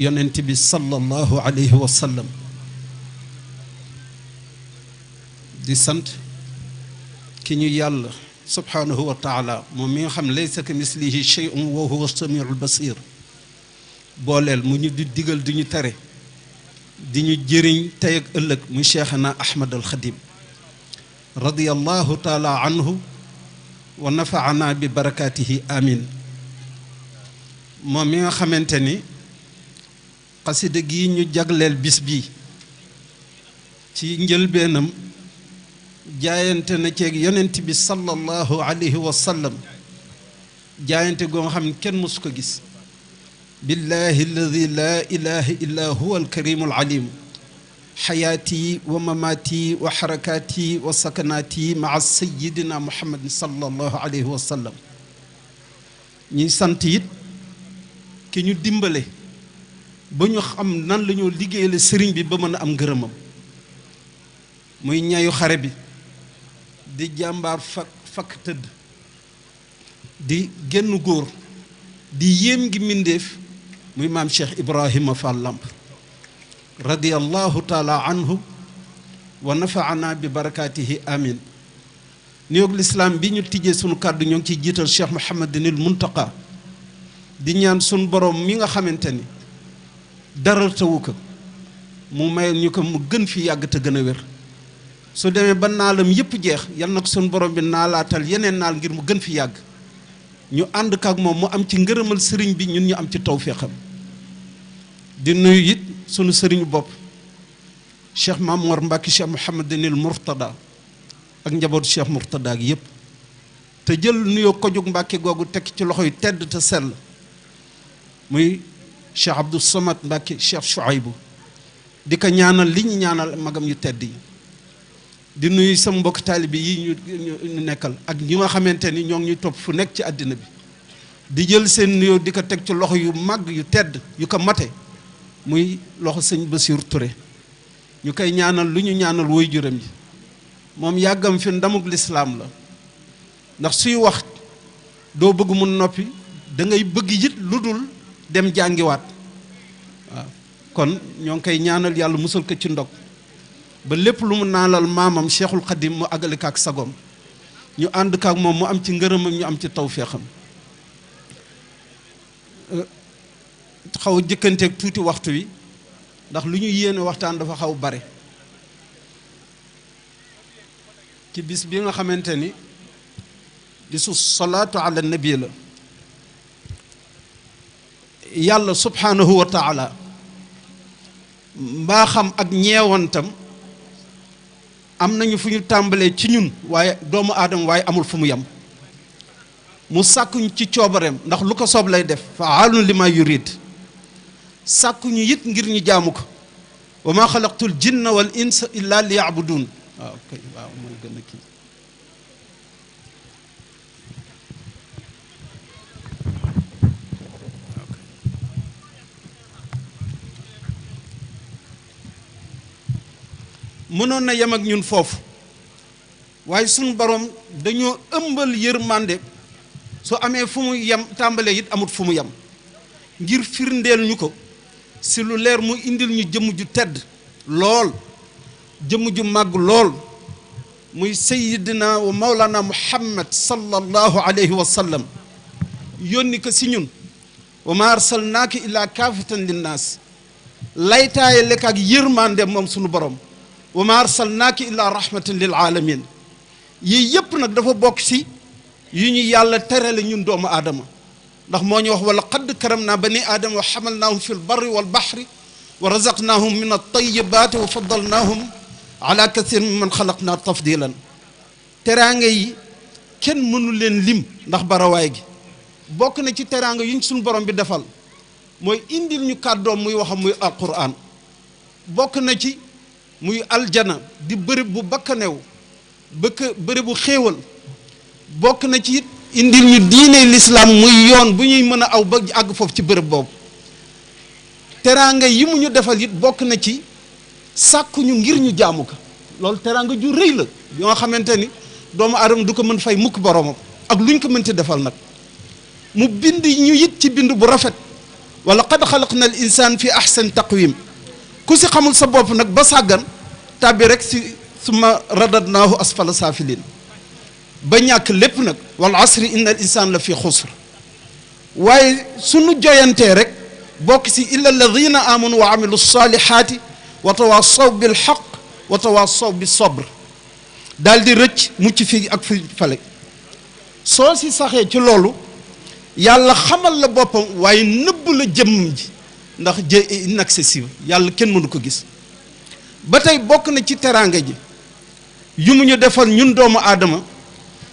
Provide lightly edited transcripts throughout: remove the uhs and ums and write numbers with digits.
yonent bi sallallahu alayhi wa sallam di sant ki ñu yàlla subhanahu wa taala moom mi nga xam laysa ka mislihi shay'un wa huwa samiul basir booleel mu ñu di digal di ñu tere di ñu jëriñ tey ak ëllëg muy cheikhana ahmad al xadim radiyallahu taala anhu wa nafaana bi barakatihi amin moom mi nga xamante ni xasida gi ñu jagleel bis bi ci njëlbeenam jaayante na ceeg yonent bi sallallahu alayhi wa sallam jaayante goo nga xam ne kenn mësu ko gis billahi alladi laa ilaha illa huwa alkarimu alalim xayaati wa mamaati wa xarakaati wa sakanaati maa sayidina muhammadin sallallahu alayhi wa sallam ñuy sant it ki ñu dimbale ba ñu xam nan la ñoo liggéeyale sëriñ bi ba mën a am ngërëmam muy ñayu xare bi di jàmbaar fakk tëdd di génn góor di yéem ngi mbindéef muy maam Cheikh Ibrahima Fall Lamp radiyallahu taala anhu wa nafaana bi barakaatihi amin nuyoog lislaam bi ñu tijjee sunu kàddu ñoo ngi ciy jiital Cheikh Mouhamadinil Muntaqa di ñaan sunu borom mi nga xamante ni dara tawu ko mu mayal ñu ko mu gën fi yàgg te gën a wér su demee ba naalam yëpp jeex yal na ko sunu borom bi naalaatal yeneen naal ngir mu gën fi yàgg ñu ànd ak moom mu am ci ngërëmal sëriñ bi ñun ñu am ci tawféexam di nuyu it sunu sëriñu bopp Cheikh Mamour Mbacke Cheikh Mouhamadinil Mourtada ak njabootu Cheikh Mourtada gi yëpp te jël nuyoo ko jug Mbacke googu tekk ci loxo yu tedd te sell muy Cheikh Abdou Samad Mbacke Cheikh Chouaïbou di ko ñaanal li ñu ñaanal magam yu tedd yi di nuyu sama mbokk taalibe yi ñu nekkal ak ñi nga xamante ni ñoo ngi ñuy topp fu nekk ci àddina bi di jël seen nuyoo di ko teg ci loxo yu màgg yu tedd yu ko mate muy loxo sëñ Bassirou Touré ñu koy ñaanal lu ñu ñaanal woy juram yi moom yàggam fi ndamuk lislaam la ndax suy wax doo bëgg mu noppi da ngay bëgg it lu dul dem jàngiwaat waaw kon ñoo ngi koy ñaanal yàlla musal ko ci ndog ba lépp lu mu naalal maamam Cheikhul Khadim mu àggale ko ak sagom ñu ànd ko ak moom mu am ci ngërëmam ñu am ci tawféexam xaw a jëkkanteeg tuuti waxtu wi ndax lu ñu yéene waxtaan dafa xaw bare ci bis bi nga xamante ni bisu salaatu ala nabi la yàlla subhanahu wa taala mbaaxam ak ñeewantam am nañu fu ñu tàmbalee ci ñun waaye doomu aadama waaye amul fu mu yem mu sàkkuñu ci coobareem ndax lu ko soob lay def fa'aalun lima yurid sàkkuñu it ngir ñu jaamu ko wa ma xalaqtul jinna wal insa illa li ya'budun waaw kay waaw mooy gën a kii mënoon na yem ak ñun foofu waaye suñu borom dañoo ëmbal yërmande su amee fu mu yem tàmbalee it amut fu mu yem ngir firndeel ñu ko si lu leer mu indil ñu jëmm ju tedd lool jëmm ju màgg lool muy sayyidina wa mawlana muhammad sallallahu alayhi wa sallam yónni ko si ñun wa ma arsalnaaka illa kaafatan linnaas laytaaye lekk ak yërmande moom suñu borom wa ma arsalnaaka illa rahmatan lil alamin yii yëpp nag dafa bokk si yu ñu yàlla terale ñun doomu aadama ndax moo ñu wax wala qad karamna bani aadama wa xamalnaahum fi lbarri walbaxri wa razaqnaahum min altayibaati wa faddalnaahum ala kathir min man xalaqna tafdilan teraanga yi kenn mënu leen lim ndax barawaay gi bokk na ci teraanga yuñ suñu borom bi defal mooy indil ñu kàddoom muy waxam muy alquran bokk na ci muy aljana di bërëb bu bakkanew bërëb bu xéewal bokk na ci it indil ñu diine lislaam muy yoon bu ñuy mën a aw ba àgg foofu ci bërëb boobu teraanga yi mu ñu defal it bokk na ci sàkkuñu ngir ñu jaamu ko loolu teraanga ju rëy la yoo nga xamante ni doomu aadama du ko mën fay mukk boromam ak lu ñu ko mënti defal nag mu bind ñu it ci bind bu rafet wa laqad xalaqna al insaan fi ahsani taqwim ku si xamul sa bopp nag ba sàggan tàbbi rek si summa radadnaahu asfala saafiliin ba ñàkk lépp nag wal asri inna al insaan la fi xusr waaye sunu joyantee rek bokk si illa alladina amanu wa amilu salihaati wa tawaasaw bil xaq wa tawaasaw bi sabr daal di rëcc mucc fii ak fi fale soo si saxee ci loolu yàlla xamal la boppam waaye nëbb la jëmm ji ndax jë inaccessible yàlla kenn mënu ko gis ba tey bokk na ci teraanga ji yu mu ñu defal ñun doomu aadama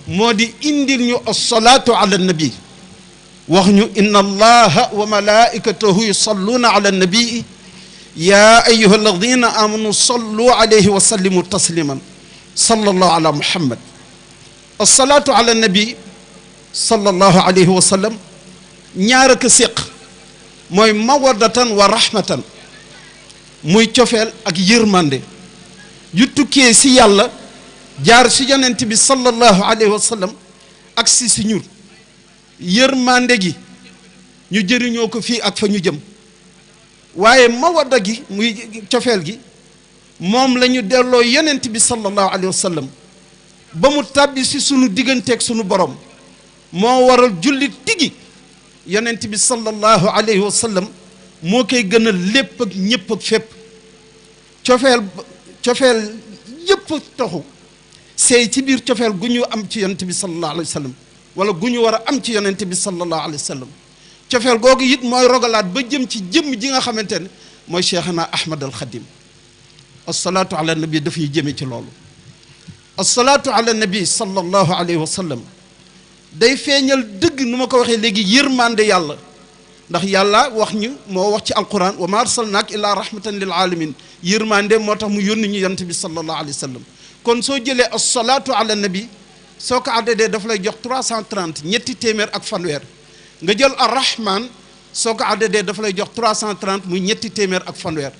moo di indil ñu as-salaatu ala nabi wax ñu inna allaha wa malaikatahu yusalluuna ala nabii ya ayuha alladina amanu sallu alayhi wa sallimu tasliman sallallahu ala muhammad as-salaatu ala nabi sallallahu alayhi wa sallam ñaar ak séq mooy mawaddatan wa rahmatan muy cofeel ak yërmande yu tukkee si yàlla jaar si yonent bi sallallahu alayhi wa sallam ak si ñun yërmande gi ñu jëriñoo ko fii ak fa ñu jëm waaye mawadda gi muy cofeel gi moom la ñu delloo yonent bi sallallahu alayhi wa sallam ba mu tàbbi si sunu digganteeg sunu borom moo waral jullit tigi yonent bi sallallahu alayhi wa sallam moo koy gën a lépp ak ñëpp ak fépp cofeel yëpp taxu seey ci biir cofeel gu ñu am ci yonent bi sallallahu alayhi wa sallam wala gu ñu war a am ci yonent bi sallallahu alayhi wa sallam cofeel googu it mooy rogalaat ba jëm ci jëmm ji nga xamante ne mooy cheikhana ahmad al xadim asalaatu ala nabi daf ñu jëme ci loolu asalaatu ala nabi sallallahu alayhi wa sallam day feeñal dëgg nu ma ko waxee léegi yërmande yàlla ndax yàlla wax ñu moo wax ci alquran wa ma arsalnaak illa rahmatan lil alamin yërmande moo tax mu yónni ñu yonent bi sallallahu alayhi wa sallam kon soo jëlee asalaatu ala nabi soo ko addadee daf lay jox 330 ñetti téeméer ak fanweer nga jël arrahman soo ko addadee daf lay jox 330 muy ñetti téeméer ak fanweer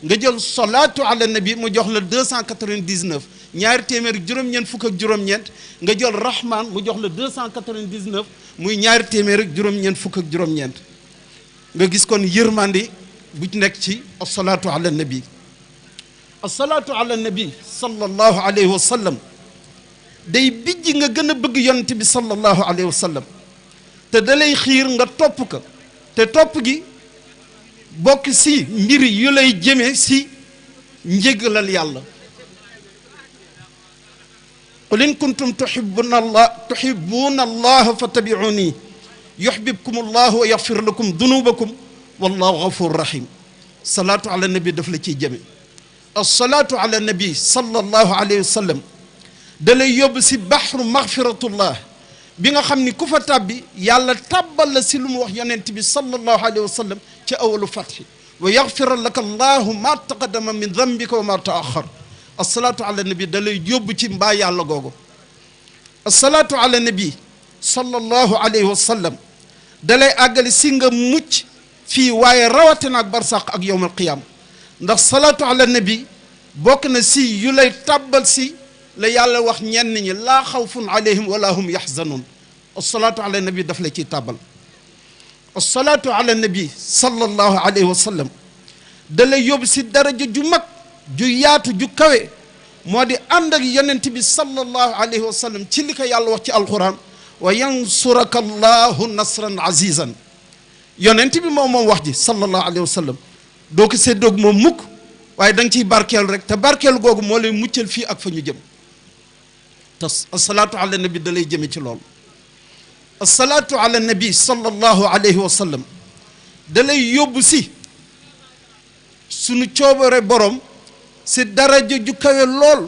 nga jël salaatu ala nabi mu jox la 299 ñaari téeméer juróom-ñeent fukk ak juróom-ñeent nga jël rahman mu jox la 299 muy ñaari téeméer ak juróom-ñeent fukk ak juróom-ñeent nga gis kon yërmandi bu nekk ci asalaatu ala nabi asalaatu ala nabi sallallahu alayhi wa sallam day bijji nga gën a bëgg yonent bi sallallahu alayhi wa sallam te da lay xiir nga topp ko te topp gi bokk si mbir yu lay jëme si njéggalal yàlla qul in kuntum tuhibbuna allah fattabi'uni yuhbibkum allah wa yaghfir lakum dunubakum wallahu ghafur rahim salaatu ala nabi daf la ciy jëme as-salaatu ala nabi sallallahu alayhi wa sallam da lay yóbbu si baxru maghfiratullah bi nga xam ni ku fa tàbbi yàlla tàbbal la si lu mu wax yonent bi sallallahu alayhi wa sallam ci awalu fatxi wa yaghfira laka allahu ma taqaddama min dambika wa ma taaxar asalaatu ala nabi da lay yóbbu ci mbaa yàlla googu asalaatu ala nabi sallallahu alayhi wa sallam da lay àggali si nga mucc fii waaye rawatina ak barsaq ak yowm alqiyama ndax salaatu ala nabi bokk na si yu lay tàbbal si la yàlla wax ñenn ñi laa xawfun alayhim wala hum yaxzanun asalaatu ala nabi daf la ciy tàbbal asalaatu ala nabi sallallahu alayhi wa sallam da lay yóbbu si daraja ju mag ju yaatu ju kawe moo di ànd ak yonent bi sallallahu alayhi wa sallam ci li ko yàlla wax ci alquran wa yansuraka allahu nasran azizan yonent bi moom wax ji sallallahu alayhi wa sallam doo ko séddoog moom mukk waaye da nga ciy barkeelu rek te barkeelu googu moo lay muccal fii ak fa ñu jëm te asalaatu ala nabi da lay jëme ci loolu asalaatu ala nabi sallallahu alayhi wa sallam da lay yóbbu si sunu coobare borom si daraja ju kawe lool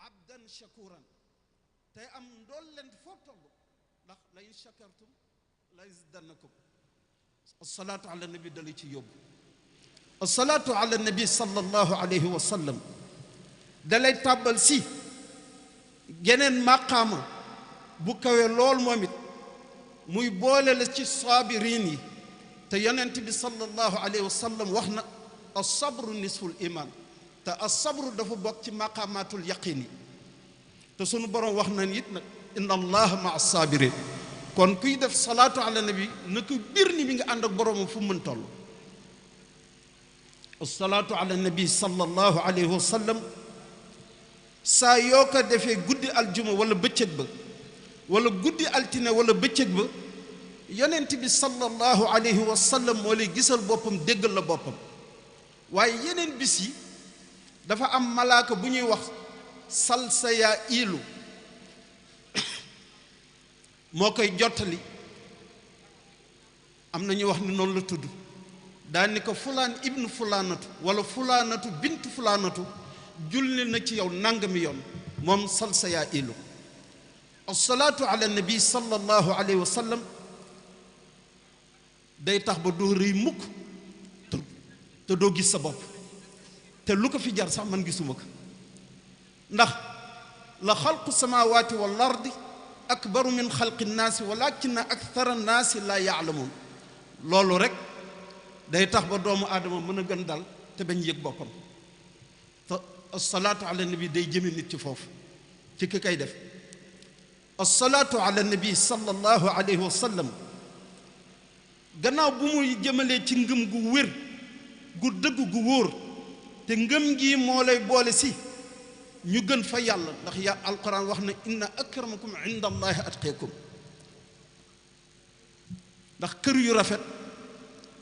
abdan shakuran tey am ndool leen foo toll ndax la in shakartum la yazidannakum asalaatu ala nabi da lay ci yóbbu asalaatu ala nabi sallallahu alayhi wa sallam da lay tàbbal si geneen maqaama bu kawe lool moom it muy boole la ci saabiriin yi te yonent bi sallallahu alayhi wa sallam wax na as-sabru nisful iman te as-sabru dafa bokk ci maqaamaatul yaqin yi te sunu borom wax na nit nag inna allaha maa sabirin kon kuy def salaatu ala nabi na ko bir ni mi nga ànd ak boroomam fu mu mën toll asalaatu ala nabi sallallahu alayhi wa sallam saa yoo ko defee guddi aljuma wala bëccëg ba wala guddi altine wala bëccëg ba yonent bi sallallahu alayhi wa sallam moo lay gisal boppam déggal la boppam waaye yeneen bis yi dafa am malaaka bu ñuy wax salsaya ilu moo koy jottali am na ñu wax ni noonu la tudd daal ni ko fulaan ibnu fulaanatu wala fulaanatu bintu fulaanatu julli na ci yow nangami yoon moom salsaya ilu asalaatu ala nabi sallallahu alayhi wa sallam day tax ba doo rëy mukk te doo gis sa bopp te lu ko fi jar sax man gisuma ko ndax la xalqu samawati wal ardi akbaru min xalqi nnaasi walakinna akthara nnaasi laa yaalamuun loolu rek day tax ba doomu aadama mën a gën dal te bañ yëg boppam te asalaatu ala nabi day jëme nit ci foofu ci ki koy def asalaatu ala nabi sallallahu alayhi wa sallam gannaaw bu muy jëmalee ci ngëm gu wér gu dëgg gu wóor te ngëm gi moo lay boole si ñu gën fa yàlla ndax ya alquran wax na inna akramakum inda allahi atqakum ndax kër yu rafet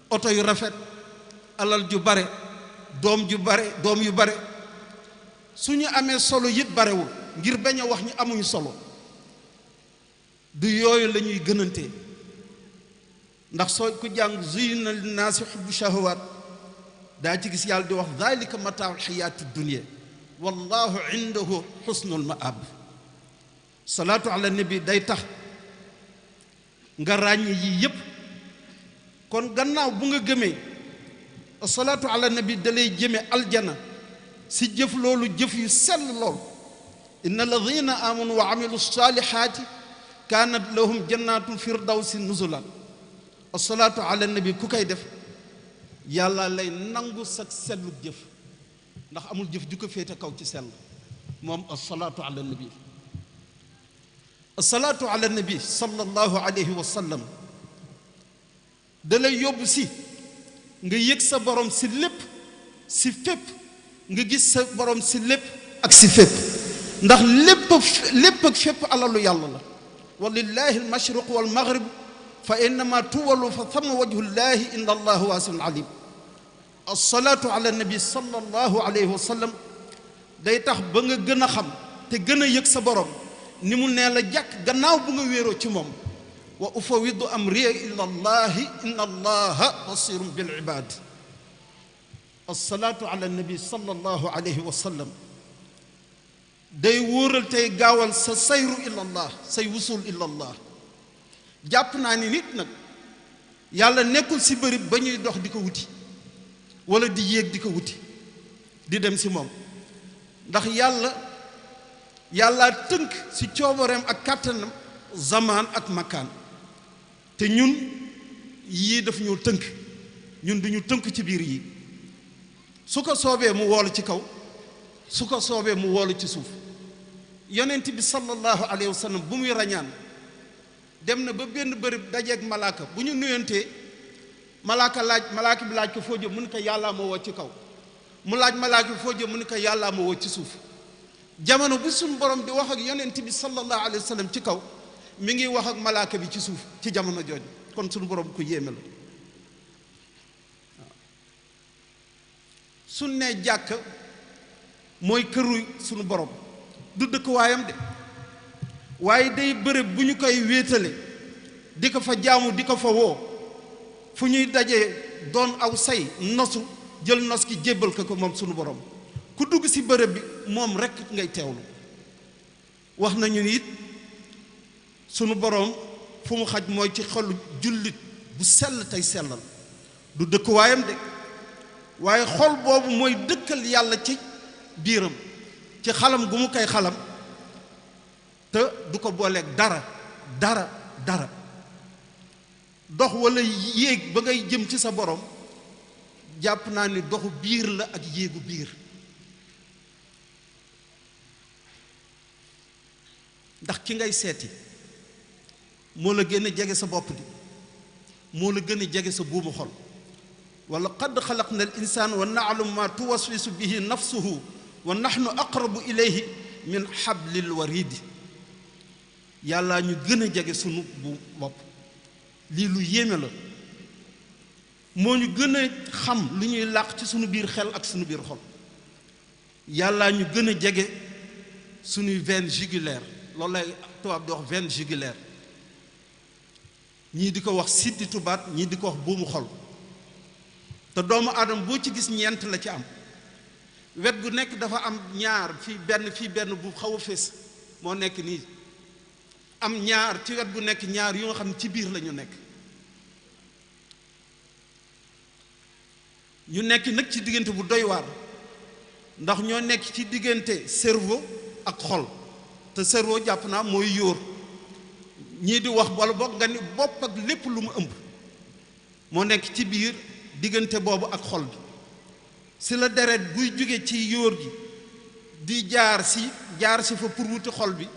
oto yu rafet alal ju bare doom yu bare su ñu amee solo yit barewul ngir bañ a wax ñu amuñu solo du yooyu la ñuy gënantee ndax soo ku jàng zuyina linnaasi xubbu shahawaat daa ci gis yàlla di wax dalika mataaul xayaati dunia wallahu indahu xusnul maab salaatu ala nabi day tax nga ràññe yii yépp kon gannaaw bu nga gëmee salaatu ala nabi dalay jëme aljana si jëf loolu jëf yu sell lool inna alladina amanu wa amilu salihaati kaanat lahum jannatul firdawsi nuzulan asalaatu ala nabi ku koy def yàlla lay nangu sa sellu jëf ndax amul jëf ju ko féete kaw ci sell moom asalaatu ala nabi asalaatu ala nabi sallallahu alayhi wa sallam da lay yóbbu si nga yëg sa borom si lépp si fépp nga gis sa borom si lépp ak si fépp ndax lépp ak fépp alalu yàlla la walillahi almashriq walmaghrib fa innama tuwalu fa thama wajhu llahi inna allahu waasiun alim alsalaatu ala nabi sallallahu alayhi wa sallam day tax ba nga gën a xam te gën a yëg sa borom ni mu nee la jàkk gannaaw bu nga wéeroo ci moom wa ufawidu amriya ila allahi inna allaha basirun bil ibad alsalaatu ala nabi sallallahu alayhi wa sallam day wóoral tey gaawal sa sayru ila allah say wusul ila allah jàpp naa ni nit nag yàlla nekkul si bëri ba ñuy dox di ko wuti wala di yéeg di ko wuti di dem si moom ndax yàlla tënk si coobareem ak kàttanam zamaan ak makkaan te ñun yii daf ñoo tënk ñun duñu tënk ci biir yi su ko soobee mu woolu ci kaw su ko soobee mu woolu ci suuf yonent bi sallallahu alayhi wa sallam bu muy rañaan dem na ba benn bërëb dajeeg malaaka bu ñu nuyantee malaaka bi laaj ko foo jëm mu ne ko yàllaa ma woo ci kaw mu laaj malaaka bi foo jëm mu ne ko yàllaa ma woo ci suuf jamono bu suñ borom di wax ak yonent bi sallallahu alayhi wa sallam ci kaw mi ngi wax ak malaaka bi ci suuf ci jamono jooju kon suñu borom ku yéeme la suñ ne jàkk mooy këru suñu borom du dëkkuwaayam de waaye day bërëb bu ñu koy wéetale di ko fa jaamu di ko fa woo fu ñuy dajee doon aw say nosu jël nos ki jébbal ko moom sunu borom ku dugg ci bërëb bi moom rekk ngay teewlu wax nañu ni it sunu borom fu mu xaj mooy ci xolu jullit bu sell tey sellal du dëkkuwaayam de waaye xol boobu mooy dëkkal yàlla ci biiram ci xalam gu mu koy xalam te du ko booleeg dara dox walla yéeg ba ngay jëm ci sa borom jàpp naa ni doxu biir la ak yéegu biir ndax ki ngay seeti moo la gën a jege sa bopp di moo la gën a jege sa buumu xol wala qad xalaqna al insana wa na'lamu ma tuwaswisu bihi nafsuhu wa nahnu aqrabu ilayhi min hablil waridi yàlla ñu gën a jege sunu bu bopp lii lu yéeme la moo ñu gën a xam lu ñuy làq ci sunu biir xel ak sunu biir xol yàlla ñu gën a jege sunuy veine jugulaire loolu lay tubaab di wax veine jugulaire ñii di ko wax sidditu baat ñii di ko wax buumu xol te doomu aadama boo ci gis ñeent la ci am wet gu nekk dafa am ñaar fii benn bu xaw a fees moo nekk nii am ñaar ci wet gu nekk ñaar yu nga xam ne ci biir la ñu nekk nag ci diggante bu doy waar ndax ñoo nekk ci diggante cerveau ak xol te cerveau jàpp naa mooy yóor ñii di wax wala boog nga ni bopp ak lépp lu mu ëmb moo nekk ci biir diggante boobu ak xol bi si la deret buy jóge ci yóor gi di jaar si fa pour wuti xol bi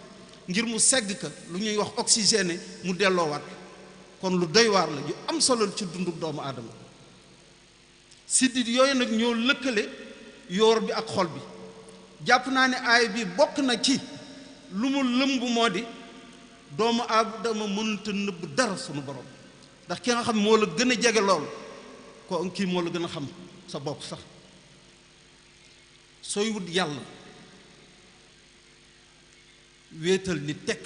ngir mu segg ka lu ñuy wax oxygène mu delloowaat kon lu doy waar la yu am solo ci dundu doomu aadama siddit yooyu nag ñoo lëkkale yóor bi ak xol bi jàpp naa ne aay bi bokk na ci lu mu lëmb moo di doomu aadama mënut a nëbb dara sunu borom ndax ki nga xam moo la gën a jege lool ko kii moo la gën a xam sa bopp sax sooy wut yàlla wéetal ni tekk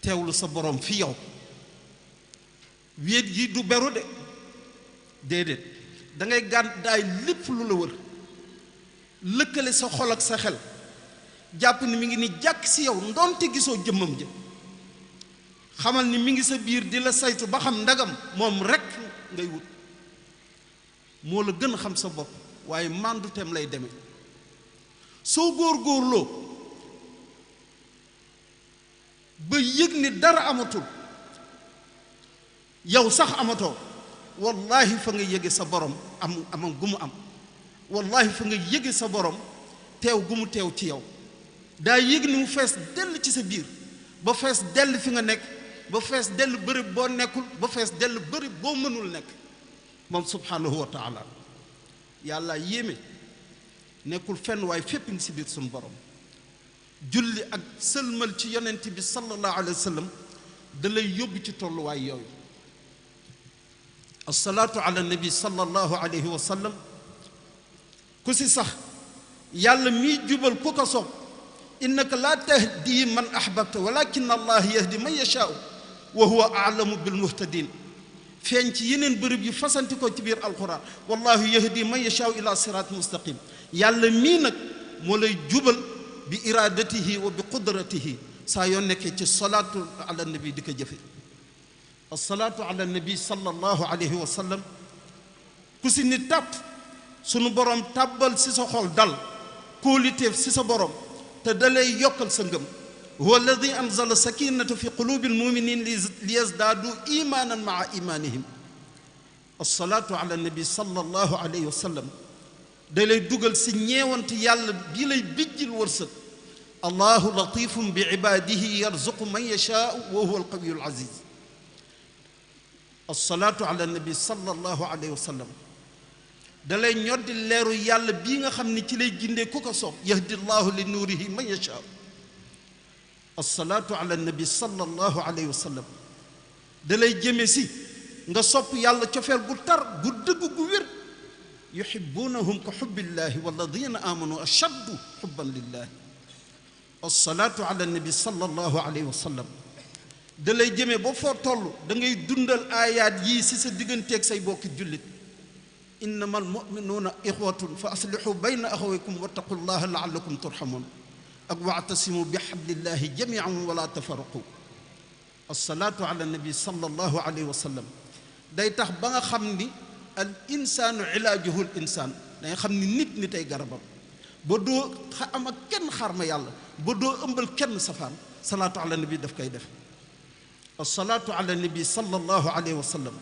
teewlu sa borom fi yow wéet yi du beru de déedéet da ngay gàddaay lépp lu la wër lëkkale sa xol ak sa xel jàpp ni mi ngi ni jàkk si yow ndonte gisoo jëmmam ja xamal ni mi ngi sa biir di la saytu ba xam ndagam moom rekk ngay wut moo la gën a xam sa bopp waaye mànduteem lay demee soo góor-góorloo ba yëg ni dara amatul yow sax amatoo wallahi fa nga yëge sa borom am gu mu am wallahi fa nga yëge sa borom teew gu mu teew ci yow daa yëg ni mu fees dell ci sa biir ba fees dell fi nga nekk ba fees dell bërëb boo nekkul ba fees dell bërëb boo mënul nekk moom subhanahu wa taala yàlla yéeme nekkul fenn waaye fépp ngi si biir suñu borom julli ak sëlmal ci yonent bi sallallahu alayhi wa sallam da lay yóbbu ci tolluwaay yooyu asalaatu ala nabi sallallahu alayhi wa sallam ku si sax yàlla miy jubal ku ko soob innaka laa tahdi man ahbabta walakin allah yahdi man yashaau wa huwa aalamu bil muhtadin feeñ ci yeneen bërëb yu fasanti ko ci biir alquran wallahu yahdi man yashaau ila siraat mustaqim yàlla mii nag moo lay jubal bi iradatihi wa bi qudratihi saa yoo nekkee ci salaatu ala nabi di ko jëfe asalaatu ala nabi sallallahu alayhi wa sallam ku si ni tàpp sunu borom tàbbal si sa xol dal kóoliteef si sa borom te dalay yokkal sa ngëm huwa alladi anzala sakinata fi qulubi almuminin li yazdaadu imanan maa imanihim alsalaatu ala nabi sallallahu alayhi wa sallam da lay dugal si ñeewante yàlla bii lay bijjil wërsëg allahu latifum bi ibadihi yarzuqu man yashaau wa huwa alqawiyu alaziz alsalaatu ala nabi sallallahu alayhi wa sallam da lay ñoddi leeru yàlla bii nga xam ne ci lay gindee ku ko soob yahdi llahu li nuurihi man yashaa alsalaatu ala nabi sallallahu alayhi wa sallam da lay jëme si nga sopp yàlla cofeel gu tar gu dëgg gu wér yuhibbunahum ka xubbillahi walladina amanu ashaddu xubban lillahi alsalaatu ala nabi sallallahu alayhi wa sallam da lay jëme ba foo toll da ngay dundal aayaat yii si sa digganteeg say bokki jullit innama almuminuuna ixwatun fa aslixu bayna axawaykum wattaqu llaha laallakum turxamun ak waatasimu bi xablillahi jamian wala tafaraqu alsalaatu ala nabi sallallahu alayhi wa sallam day tax ba nga xam ni al insaanu ilaajuhu l insaan danga xam ni nit ni tey garabam ba doo am ak kenn xarma yàlla ba doo ëmbal kenn safaan salaatu ala nabi daf koy def alsalaatu ala nabi sallallahu alayhi wa sallam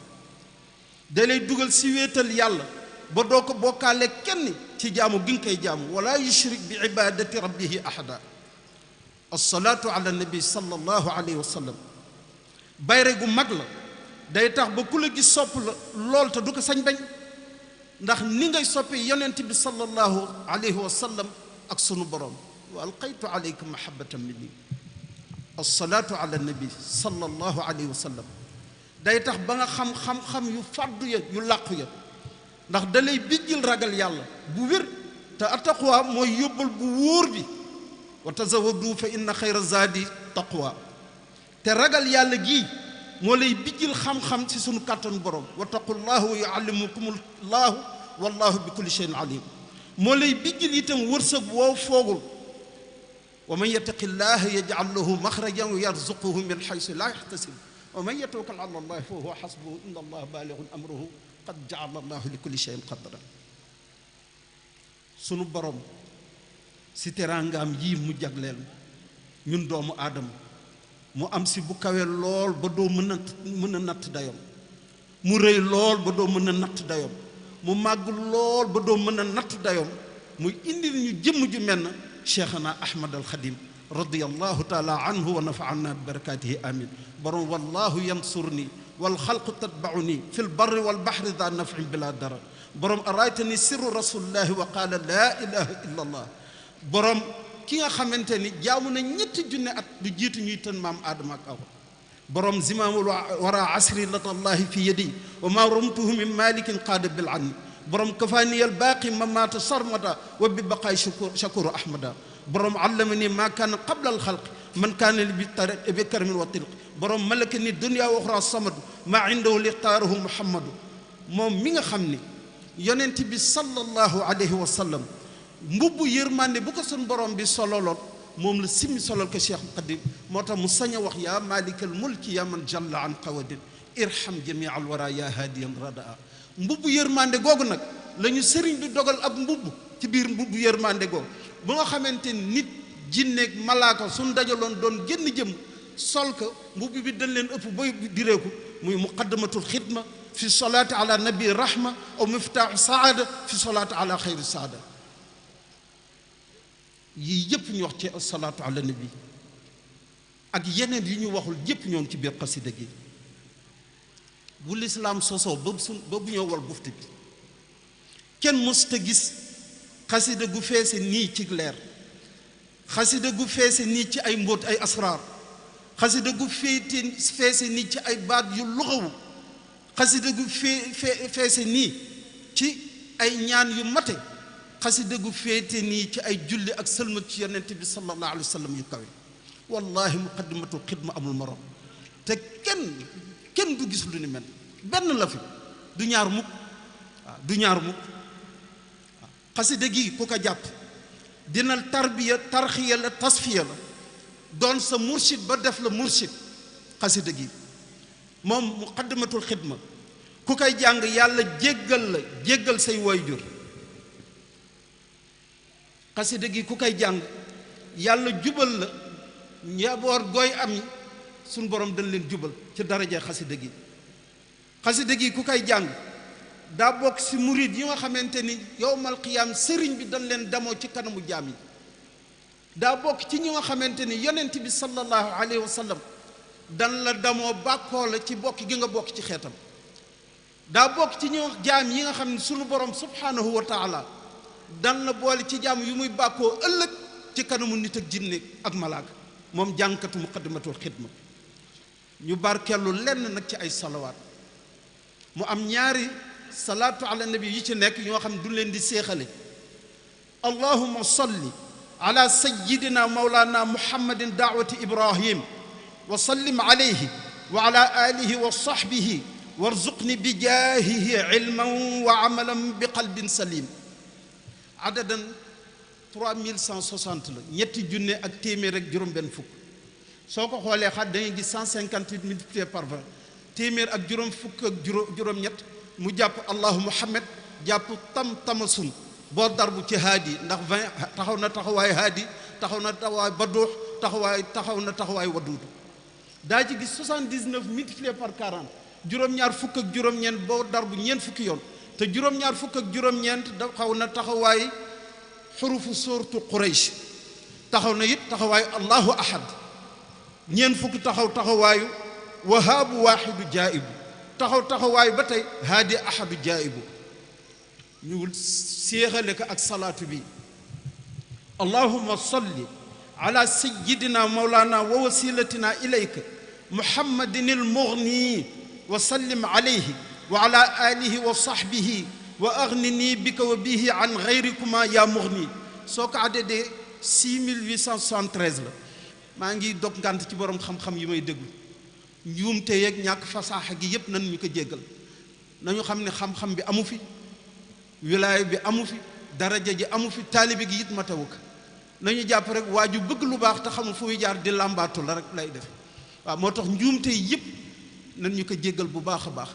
da lay dugal si wéetal yàlla ba doo ko bokkaale kenn ci jaamu gi nga koy jaamu wala yushrik bi ibadati rabbihi ahada alsalaatu ala nabi sallallahu alayhi wa sallam bayre gu mag la day tax ba ku la gis sopp la lool te du ko sañ bañ ndax ni ngay soppee yonent bi sallallahu alayhi wa sallam ak sunu borom wa alqaytu alayka mahabbatan minni alsalaatu ala nabi sallallahu alayhi wa sallam day tax ba nga xam-xam yu fàddu ya yu làqu ya ndax da lay bijjil ragal yàlla bu wér te attaqwa mooy yóbbal bu wóor bi wa tazawadu fa inna xayra zaadi taqwa te ragal yàlla gii moo lay bijjil xam-xam ci sunu kàttanu borom wattaqullahu wa yuallimukumullahu wallahu bi kulli shay'in alim moo lay bijjil itam wërsëg woo foogul wa man yattaqillaha yaj'al lahu maxrajan wa yarzuquhu min haysu la yahtasib wa man yatawakkal ala allahi fa huwa hasbuhu inna allaha baalighun amruhu qad ja'ala allahu li kulli shay'in qadra sunu borom si teraangaam yii mu jagleel ñun doomu aadama mu am si bu kawe lool ba doo mën a natt dayom mu rëy lool ba doo mën a natt dayom mu màgg lool ba doo mën a natt dayom muy indil ñu jëmm ju mel na cheikhana ahmad al xadim radiyallahu taala anhu wa nafaana bi barakatihi amin borom wallahu yansurni wal xalqu tatbauni fi l barri wal bahri da nafin bila dara borom araytani sirru rasulillahi wa qaala laa ilaha illa allah borom ki nga xamante ni jaamu na ñetti junne at lu jiitu ñuy tën maam aadama ak awa borom zimaamul wara asri latallahi fi yadi wa ma rumtuhu min malikin qaada bil anni borom kafaaniyal baaqi mamaata sarmada wa bi baqaay shakuru ahmada borom allamani ma kaana qabla al xalq man kaana li bi karmin wa tilq borom malaka ni dunya wa uxra samadu ma indahu lixtaarahu muhammadu moom mi nga xam ni yonent bi sallallahu alayhi wa sallam mbubbu yërmande bu ko sun borom bi sololoon moom la simmi solol ko Cheikh Xadim moo tax mu sañ a wax yaa malikal mulki yaa man jalla an qawadin irham jamia al wara yaa hadiyan radaa mbubbu yërmande googu nag la ñu sëriñ bi dogal ab mbubb ci biir mbubbu yërmande googu bu nga xamante nit jinneeg malaaka suñ dajaloon doon génn jëm sol ko mbubb bi dañ leen ëpp bay direeku muy muqaddamatul xidma fi solaati ala nabi rahma aw miftaaxu saada fi solaati ala xayri saada yii yëpp ñu wax ci salaatu ala nabi ak yeneen yi ñu waxul yëpp ñoo ngi ci biir xasida gi bu lislaam sosoo ba bu ñëw wal bufti bi kenn mësta gis xasida gu feese nii ci leer xasida gu feese nii ci ay mbóot ay asraar xasida gu feese nii ci ay baat yu luxawu xasida gu feese nii ci ay ñaan yu mate xasida gu féete nii ci ay julli ak sëlmat ci yonent bi sallallahu alayhi wa sallam yu kawe wallahi muqaddimatul xidma amul morom te kenn du gis lu ni mel benn la fi du ñaar mukk waaw du ñaar mukk waaw xasida gi ku ko jàpp dina tarbiya tarxiya la tasfiya la doon sa mursid ba def la mursid xasida gi moom muqaddimatul xidma ku koy jàng yàlla jéggal say waajur xasida gi ku koy jàng yàlla jubal la njaboot gooy am suñ borom dañ leen jubal ci daraja xasida gi xasida gi ku koy jàng daa bokk ci murid yi nga xamante ni yowmal qiyaam sëriñ bi dañ leen damoo ci kanamu jaam yi daa bokk ci ñi nga xamante ni yonent bi sallallahu alayhi wa sallam dan la damoo bàkkoo la ci bokk gi nga bokk ci xeetam daa bokk ci ñi jaam yi nga xam ne sunu borom subhanahu wa taala dan la boole ci jaam yu muy bàkkoo ëllëg ci kanamu nit ak jinne ak malaaka moom jàngkatu muqaddimatul xidma ñu barkeelu lenn nag ci ay salawaat mu am ñaari salaatu ala nabi yi ci nekk yoo xam ne du leen di séexale allahumma salli ala sayyidina mawlana muhammadin daawati ibrahim wa sallim alayhi wa ala alihi wa sahbihi warzuqni bi jaahihi ilman wa amalan bi qalbin salim adadan 3160 la ñetti junne ak téeméer ak juróom-benn fukk soo ko xoolee xat da ngay gis 158 multiplié par 20 téeméer ak juróom fukk ak juróom-ñett mu jàpp allahu muhammad jàpp tamasun boo darbu ci haadi ndax 20 taxaw na taxawaay haadi taxaw na taxawaay baduux taxaw na taxawaay waduudu daa ci gis 79 multiplié par 40 juróom-ñaar fukk ak juróom-ñeent boo darbu ñeent fukki yoon te juróom-ñaar fukk ak juróom-ñeent taxaw na taxawaay xurufu suurtu Quraysh taxaw na it taxawaayu allahu ahad ñeent fukk taxawaayu wahaabu waaxidu jaa'ibu taxawaayu ba tey haadi ahadu jaa'ibu ñu séexale ko ak salaatu bi allahumma salli ala sayyidina mawlana wa wasilatina ilayka muhammadin al-mughni wa sallim alayhi wa ala alihi wa sahbihi wa aghnini bika wa bihi an ghayrikuma ya mughni soo ko addee 6873 la maa ngi dog ngànt ci borom xam-xam yi may déglu njuumte yeeg ñàkk fasaaxa gi yépp nan ñu ko jéggal nañu xam ne xam-xam bi amu fi wilaaya bi amu fi daraja ji amu fi taalibe gi it matewu ko nañu jàpp rek waa ju bëgg lu baax te xamul fu muy jaar di làmbaatu la rek lay def waaw moo tax njuumte yépp nan ñu ko jéggal bu baax a baax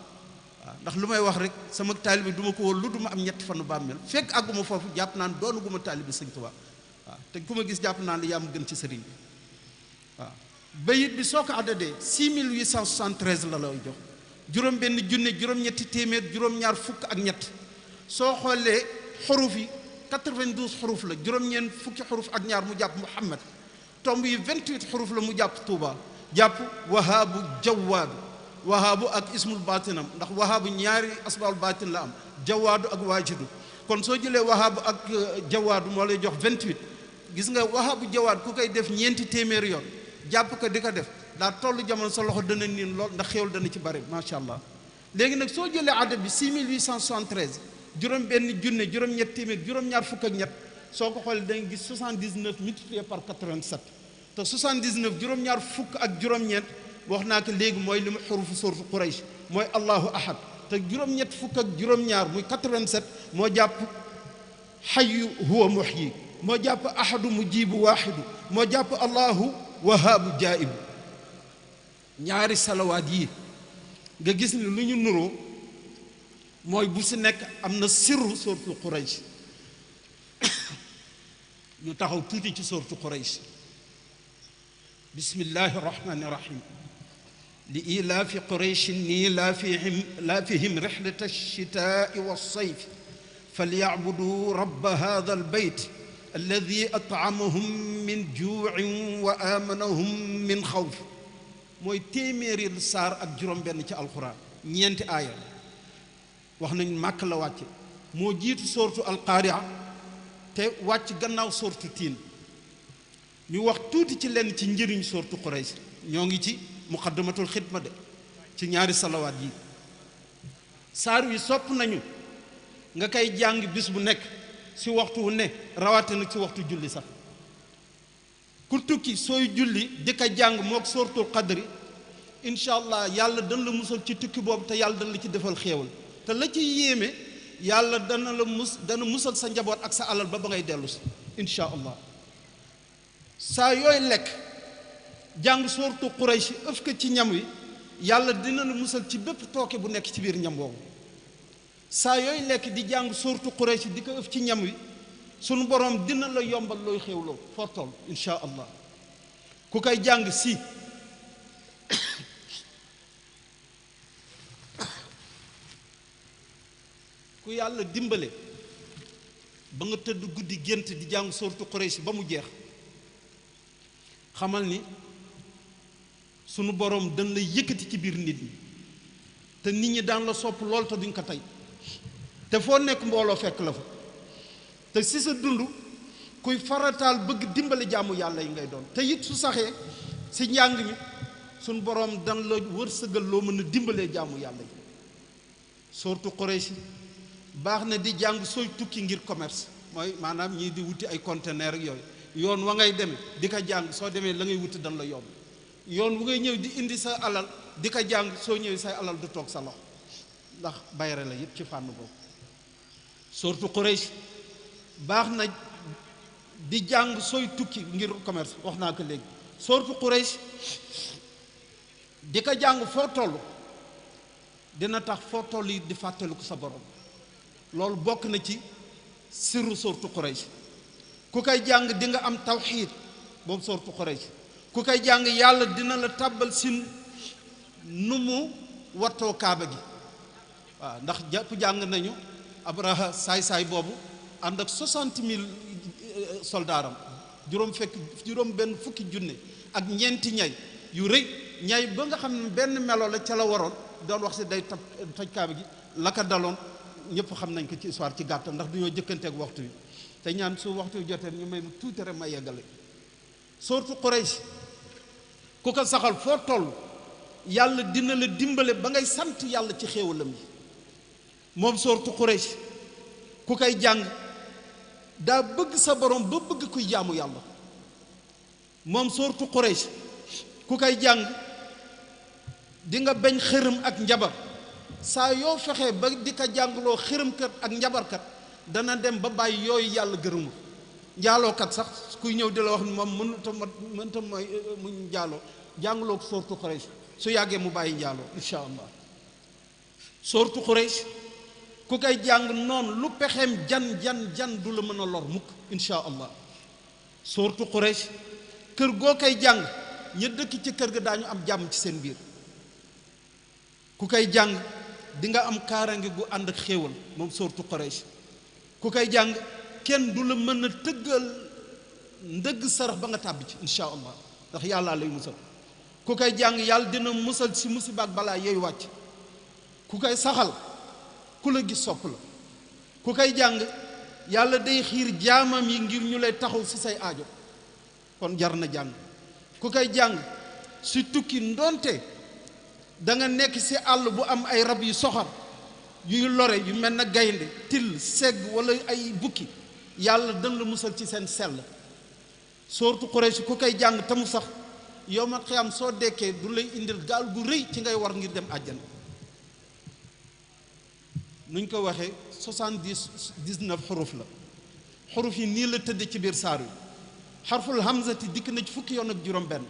waaw ndax lu may wax rek sama taalibe du ma ko wóor lu du ma am ñetti fanu bàmmeel fekk àgguma foofu jàpp naan doonu gu ma taalibe Sëñ Tuubaa waaw te ku ma gis jàpp naan li yaa ma gën ci sëriñ bi waaw bayit bi soo ko addadee 6873 la lay jox juróom benn junne juróom-ñetti téeméer juróom-ñaar fukk ak ñett soo xoolee xuruf yi 92 xuruf la juróom-ñeent fukki xuruf ak ñaar mu jàpp Muhammad tomb yi 28 xuruf la mu jàpp Touba jàpp wahaabu jawaadu wahaabu ak ismul baatinam ndax wahaabu ñaari asbaabul baatin la am jawaadu ak waajidu kon soo jëlee wahaabu ak jawaadu moo lay jox 28 gis nga wahaabu jawaad ku koy def ñeenti téeméeri yoon jàpp ko di ko def daa toll jamono sa loxo dana niin lool ndax xéwal dana ci bari macha allah léegi nag soo jëlee adab bi 6873 juróom benn junne juróom-ñett téeméer juróom-ñaar fukk ak ñett soo ko xoolee da nga gis 79 multiplié par 87 te 79 juróom-ñaar fukk ak juróom-ñeent wax naa ko léegi mooy li mu xurufu suuratu Quraysh mooy allahu ahad te juróom-ñett fukk ak juróom-ñaar muy 87 moo jàpp xayu huwa muhyi moo jàpp ahadu mujibu waaxidu moo jàpp allahu wahaabu jaa'ibu ñaari salawaat yi nga gis ni lu ñu nuroo mooy bu si nekk am na sirru suuratu Quraysh ñu taxaw tuuti ci suuratu Quraysh bismillahi rahmani rahim li ilaafi qurayshin ilaafihim rihlata ash-shitaa'i was-sayf falya'budu rabba haadha al-bayt alladi at'amahum min juu'in wa aamanahum min xawf mooy téeméeri saar ak juróom-benn ci alxuraan ñeenti aaya wax nañ màkk la wàcce moo jiitu soortu alqaaria te wàcc gannaaw soortu tiin ñu wax tuuti ci lenn ci njëriñ soortu Quraysh ñoo ngi ci muqaddamatul xidma de ci ñaari salawaat yi saar wi sopp nañu nga koy jàng bis bu nekk si waxtu wu ne rawatina ci waxtu julli sax ku tukki sooy julli di ko jàng mook soortul qadri incha allah yàlla dana la musal ci tukki boobu te yàlla dana la ci defal xéewal te la ci yéeme yàlla dana musal sa njaboot ak sa alal ba ngay dellu si incha allah saa yooyu lekk jàng soortu Quraysh ëf ko ci ñam wi yàlla dina la musal ci bépp tooke bu nekk ci biir ñam boobu saa yooyu lekk di jàng soortu Quraysh di ko ëf ci ñam wi sunu boroom dina la yombal looy xéwloo foo toll incha allah ku koy jàng si ku yàlla dimbale ba nga tëdd guddi gént di jàng soortu Quraysh ba mu jeex xamal ni sunu boroom dañ lay yëkkati ci biir nit ñi te nit ñi daan la sopp lool te duñ ko tey te foo nekk mbooloo fekk la fa te si sa dund kuy farataal bëgg dimbale jaamu yàlla yi ngay doon te it su saxee si njàng mi sunu boroom dan la wërsëgal loo mën a dimbalee jaamu yàlla yi soortu Quraysh baax na di jàng sooy tukki ngir commerce mooy maanaam ñii di wuti ay conteneur ak yooyu yoon wa ngay demee di ko jàng soo demee la ngay wuti dan la yomb yoon wu ngay ñëw di indi sa alal di ko jàng soo ñëwee say alal du toog sa loxo ndax bayre la yépp ci fànn boobu soortu Quraysh baax na di jàng sooy tukki ngir commerce wax naa ko léegi soortu Quraysh di ko jàng foo toll dina tax foo toll yi di fàttaliku sa borom loolu bokk na ci sirru soortu Quraysh ku koy jàng di nga am tawxiid boobu soortu Quraysh ku koy jàng yàlla dina la tàbbal si nu mu wattoo kaaba gi waaw ndax jàpp jàng nañu Abraha saay-saay boobu ànd ak 60 000 soldaaram juróom benn fukki junne ak ñeenti ñay yu rëy ñay ba nga xam ne benn melo la ca la waroon doon wax si day toj kaaba gi la ko daloon ñëpp xam nañ ko ci histoire ci gàttal ndax dañoo jëkkanteeg waxtu wi te ñaan su waxtu wi jotee ñu may mu tuuti rek ma yeggale sourate Quraysh ku ko saxal foo toll yàlla dina la dimbale ba ngay sant yàlla ci xéewalam yi moom sourate Quraysh ku koy jàng daa bëgg sa borom ba bëgg kuy jaamu yàlla moom sourate Quraysh ku koy jàng di nga bañ xërëm ak njabar saa yoo fexee ba di ko jàngloo xërëmkat ak njabarkat dana dem ba bàyyi yooyu yàlla gërëmu njaalookat sax kuy ñëw di la wax ni moom mënta mooy mu njaaloo jàngloo ko sourate Quraysh su yàggee mu bàyyi njaaloo insha allah sourate Quraysh ku koy jàng noonu lu pexeem jan du la mën a lor mukk insha allah sourate Quraysh kër goo koy jàng ña dëkk ci kër ga daañu am jàmm ci seen biir ku koy jàng di nga am kaarange gu ànd ak xéewal moom sourate Quraysh ku koy jàng kenn du la mën a tëggal ndëgg sarax ba nga tàbbi ci insha allah ndax yàllaa lay musal ku koy jàng yàlla dina musal si musiba ak balaa yooyu wàcc ku koy saxal ku la gis sopp la ku koy jàng yàlla day xiir jaamam yi ngir ñu lay taxaw si say aajo kon jar na jàng ku koy jàng si tukki ndonte da nga nekk si àll bu am ay rab yu soxar yuy lore yu mel na gaynde till segg wala ay bukki yàlla dën la musal ci seen sell sourate Quraysh ku koy jàng te mu sax yawmal qiyaam soo dekkee du lay indil gaal gu rëy ci ngay war ngir dem àjjana nuñ ko waxee 79 xuruf la xuruf yi nii la tëdd ci biir saar wi xarful hamzati dikk na ci fukki yoon ak juróom benn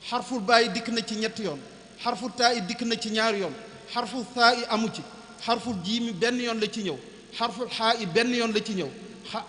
xarful baayi dikk na ci ñetti yoon xarful taa yi dikk na ci ñaari yoon xarful thaa yi amu ci xarful jiimi benn yoon la ci ñëw xarful xaa yi benn yoon la ci ñëw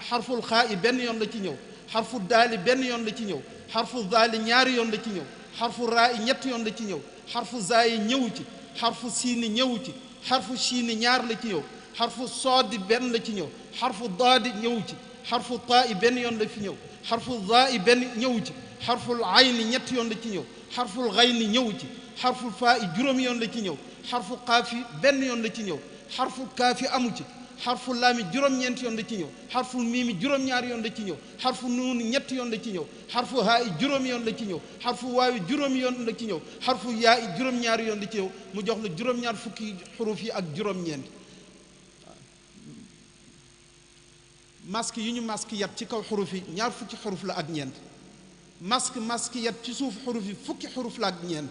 xarful xaa yi benn yoon la ci ñëw xarful daali benn yoon la ci ñëw xarful daali ñaari yoon la ci ñëw xarful raa yi ñetti yoon la ci ñëw xarful zaa yi ñëwu ci xarful siini ñëwu ci xarful siini ñaar la ci ñëw xarful soodi benn la ci ñëw xarful daadi ñëwu ci xarful taa yi benn yoon la fi ñëw xarful zaa yi benn ñëwu ci xarful ayni ñetti yoon la ci ñëw xarful xayni ñëwu ci xarful faa yi juróomi yoon la ci ñëw xarful xaafi benn yoon la ci ñëw xarful kaafi amu ci xarful laami juróom-ñeenti yoon la ci ñëw xarful miimi juróom-ñaari yoon la ci ñëw xarful nuuni ñetti yoon la ci ñëw xarful haa yi juróomi yoon la ci ñëw xarful waawi juróomi yoon la ci ñëw xarful yaa yi juróom-ñaari yoon la ci ñëw mu jox la juróom-ñaar fukki xuruf yi ak juróom-ñeent masque yi ñu masque yat ci kaw xuruf yi ñaar fukki xuruf la ak ñeent masque yat ci suuf xuruf yi fukki xuruf la ak ñeent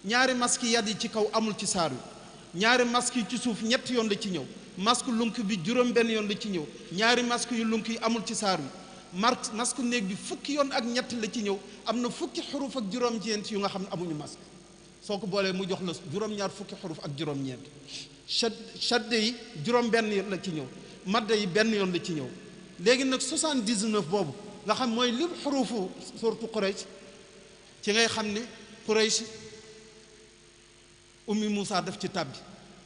ñaari masque yat yi ci kaw amul ci saar wi ñaari masque yi ci suuf ñetti yoon la ci ñëw masque lunk bi juróom benn yoon la ci ñëw ñaari masque yu lunk yi amul ci saar wi masque néeg bi fukki yoon ak ñett la ci ñëw am na fukki xuruf ak juróom-ñeent yu nga xam ne amuñu masque soo ko boolee mu jox la juróom-ñaar fukki xuruf ak juróom-ñeent shadde yi juróom benn yoon la ci ñëw madde yi benn yoon la ci ñëw léegi nag 79 boobu nga xam mooy lim xurufu suratu Quraysh ci ngay xam ne Quraysh ummi Moussa daf ci tàbbi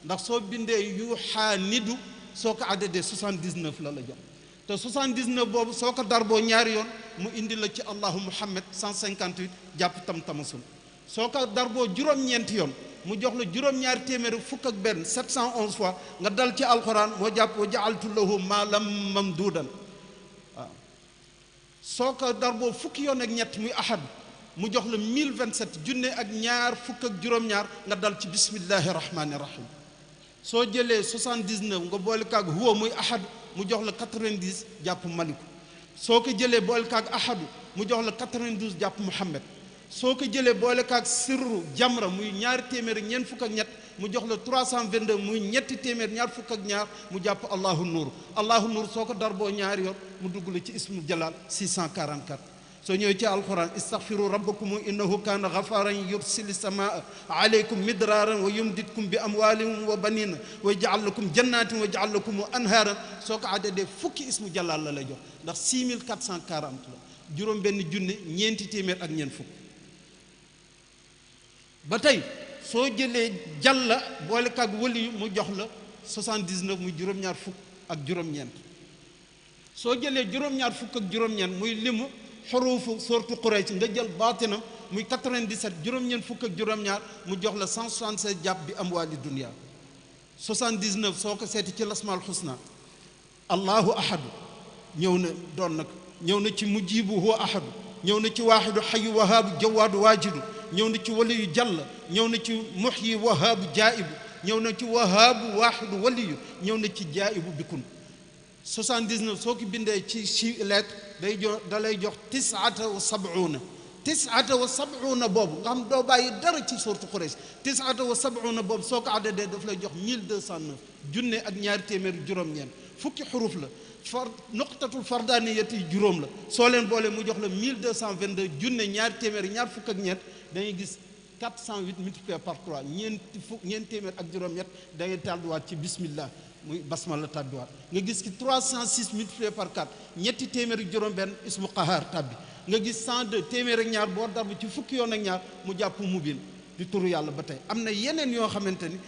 ndax soo bindee yuuxaa nidu soo ko addadee 79 la jox te 79 boobu soo ko darboo ñaari yoon mu indi la ci allahu muhammad 158 jàpp tam-tamasul soo ko darboo juróom-ñeenti yoon mu jox la juróom-ñaari téeméeri fukk ak benn 711 fois nga dal ci alquran moo jàpp wa jaaltu lahu maalam mamduudan waaw soo ko darboo fukki yoon ak ñett muy ahad mu jox la 1027 junne ak ñaar fukk ak juróom-ñaar nga dal ci bismillahi rahmaani rahim soo jëlee 79 nga boole kaag huwa muy ahad mu jox la 90 jàpp maliku soo ko jëlee boole kaag ahadu mu jox la 92 jàpp muhammad soo ko jëlee boole kaag sirru jamra muy ñaari téeméer ak ñeent fukk ak ñett mu jox la 322 muy ñetti téeméer ñaar fukk ak ñaar mu jàpp allahu nuur soo ko darboo ñaari yoon mu dugg la ci ismu jalal 644 soo ñëwee ci alquran istaghfiru rabbakum innahu kaana ghafaran yursili samaa alaykum midraaran wa yumditkum bi amwaalin wa banina wa yaj'al lakum jannatin wa yaj'al lakum anhaaran soo ko addadee fukki ismu jalal la lay jox ndax 6440 la juróom benn junne ñeenti téeméer ak ñeent fukk ba tey soo jëlee jàlla boole kaag wëli mu jox la 79 muy juróom-ñaar fukk ak juróom-ñeent soo jëlee juróom-ñaar fukk ak juróom-ñeent muy limu xuruufu sortu Quraysh nga jël baatinam muy 97 juróom-ñeent fukk ak juróom-ñaar mu jox la 176 jàpp bi amwaali dunya 79 soo ko seeti ci lasmaal xusna allahu ahadu ñëw na doon nag ñëw na ci mujibu huwa ahadu ñëw na ci waaxidu xayu wahaabu jawaadu waajidu ñëw na ci waliyu jàll ñëw na ci muxyi wahaabu jaibu ñëw na ci wahaabu waaxidu waliyu ñëw na ci jaibu bikun 79 soo ko bindee ci lettre day jox da lay jox 79 79 boobu nga xam doo bàyyi dara ci sortu Quraysh 79 boobu soo ko addadee daf lay jox 1209 junne ak ñaari téeméeri juróom-ñeent fukki xuruf la nuqtatul fardaniyati juróom la soo leen boole mu jox la 1222 junne ñaari téeméeri ñaar fukk ak ñeent dañuy gis 408 multiplié par 3 ñeent téeméer ak juróom-ñett da ngay tàlluwaat ci bismillah muy basmala tàbbiwaat nga gis ki 306 multiplié par 4 ñetti téeméeri juróom-benn ismu qahaar tàbbi nga gis 102 téeméer ak ñaar boo darbu ci fukki yoon ak ñaar mu jàpp mubin di turu yàlla ba tey am na yeneen yoo xamante ni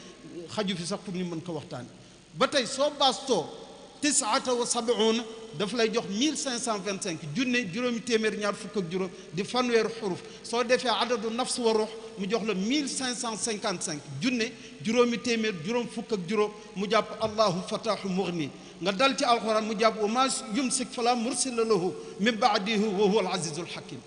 xaju fi sax pour ñu mën ko waxtaane ba tey soo baastoo 79 daf lay jox 1525 junne juróomi téeméer ñaar fukk ak juróom di fanweeru xuruf soo defee adadu nafs wa ruux mu jox la 1555 junne juróomi téeméer juróom fukk ak juróom mu jàpp allahu fataahu mughni nga dal ci alquran mu jàpp wa maa yumsik fala mursila lahu min baadihi wa huwa al azizul hakim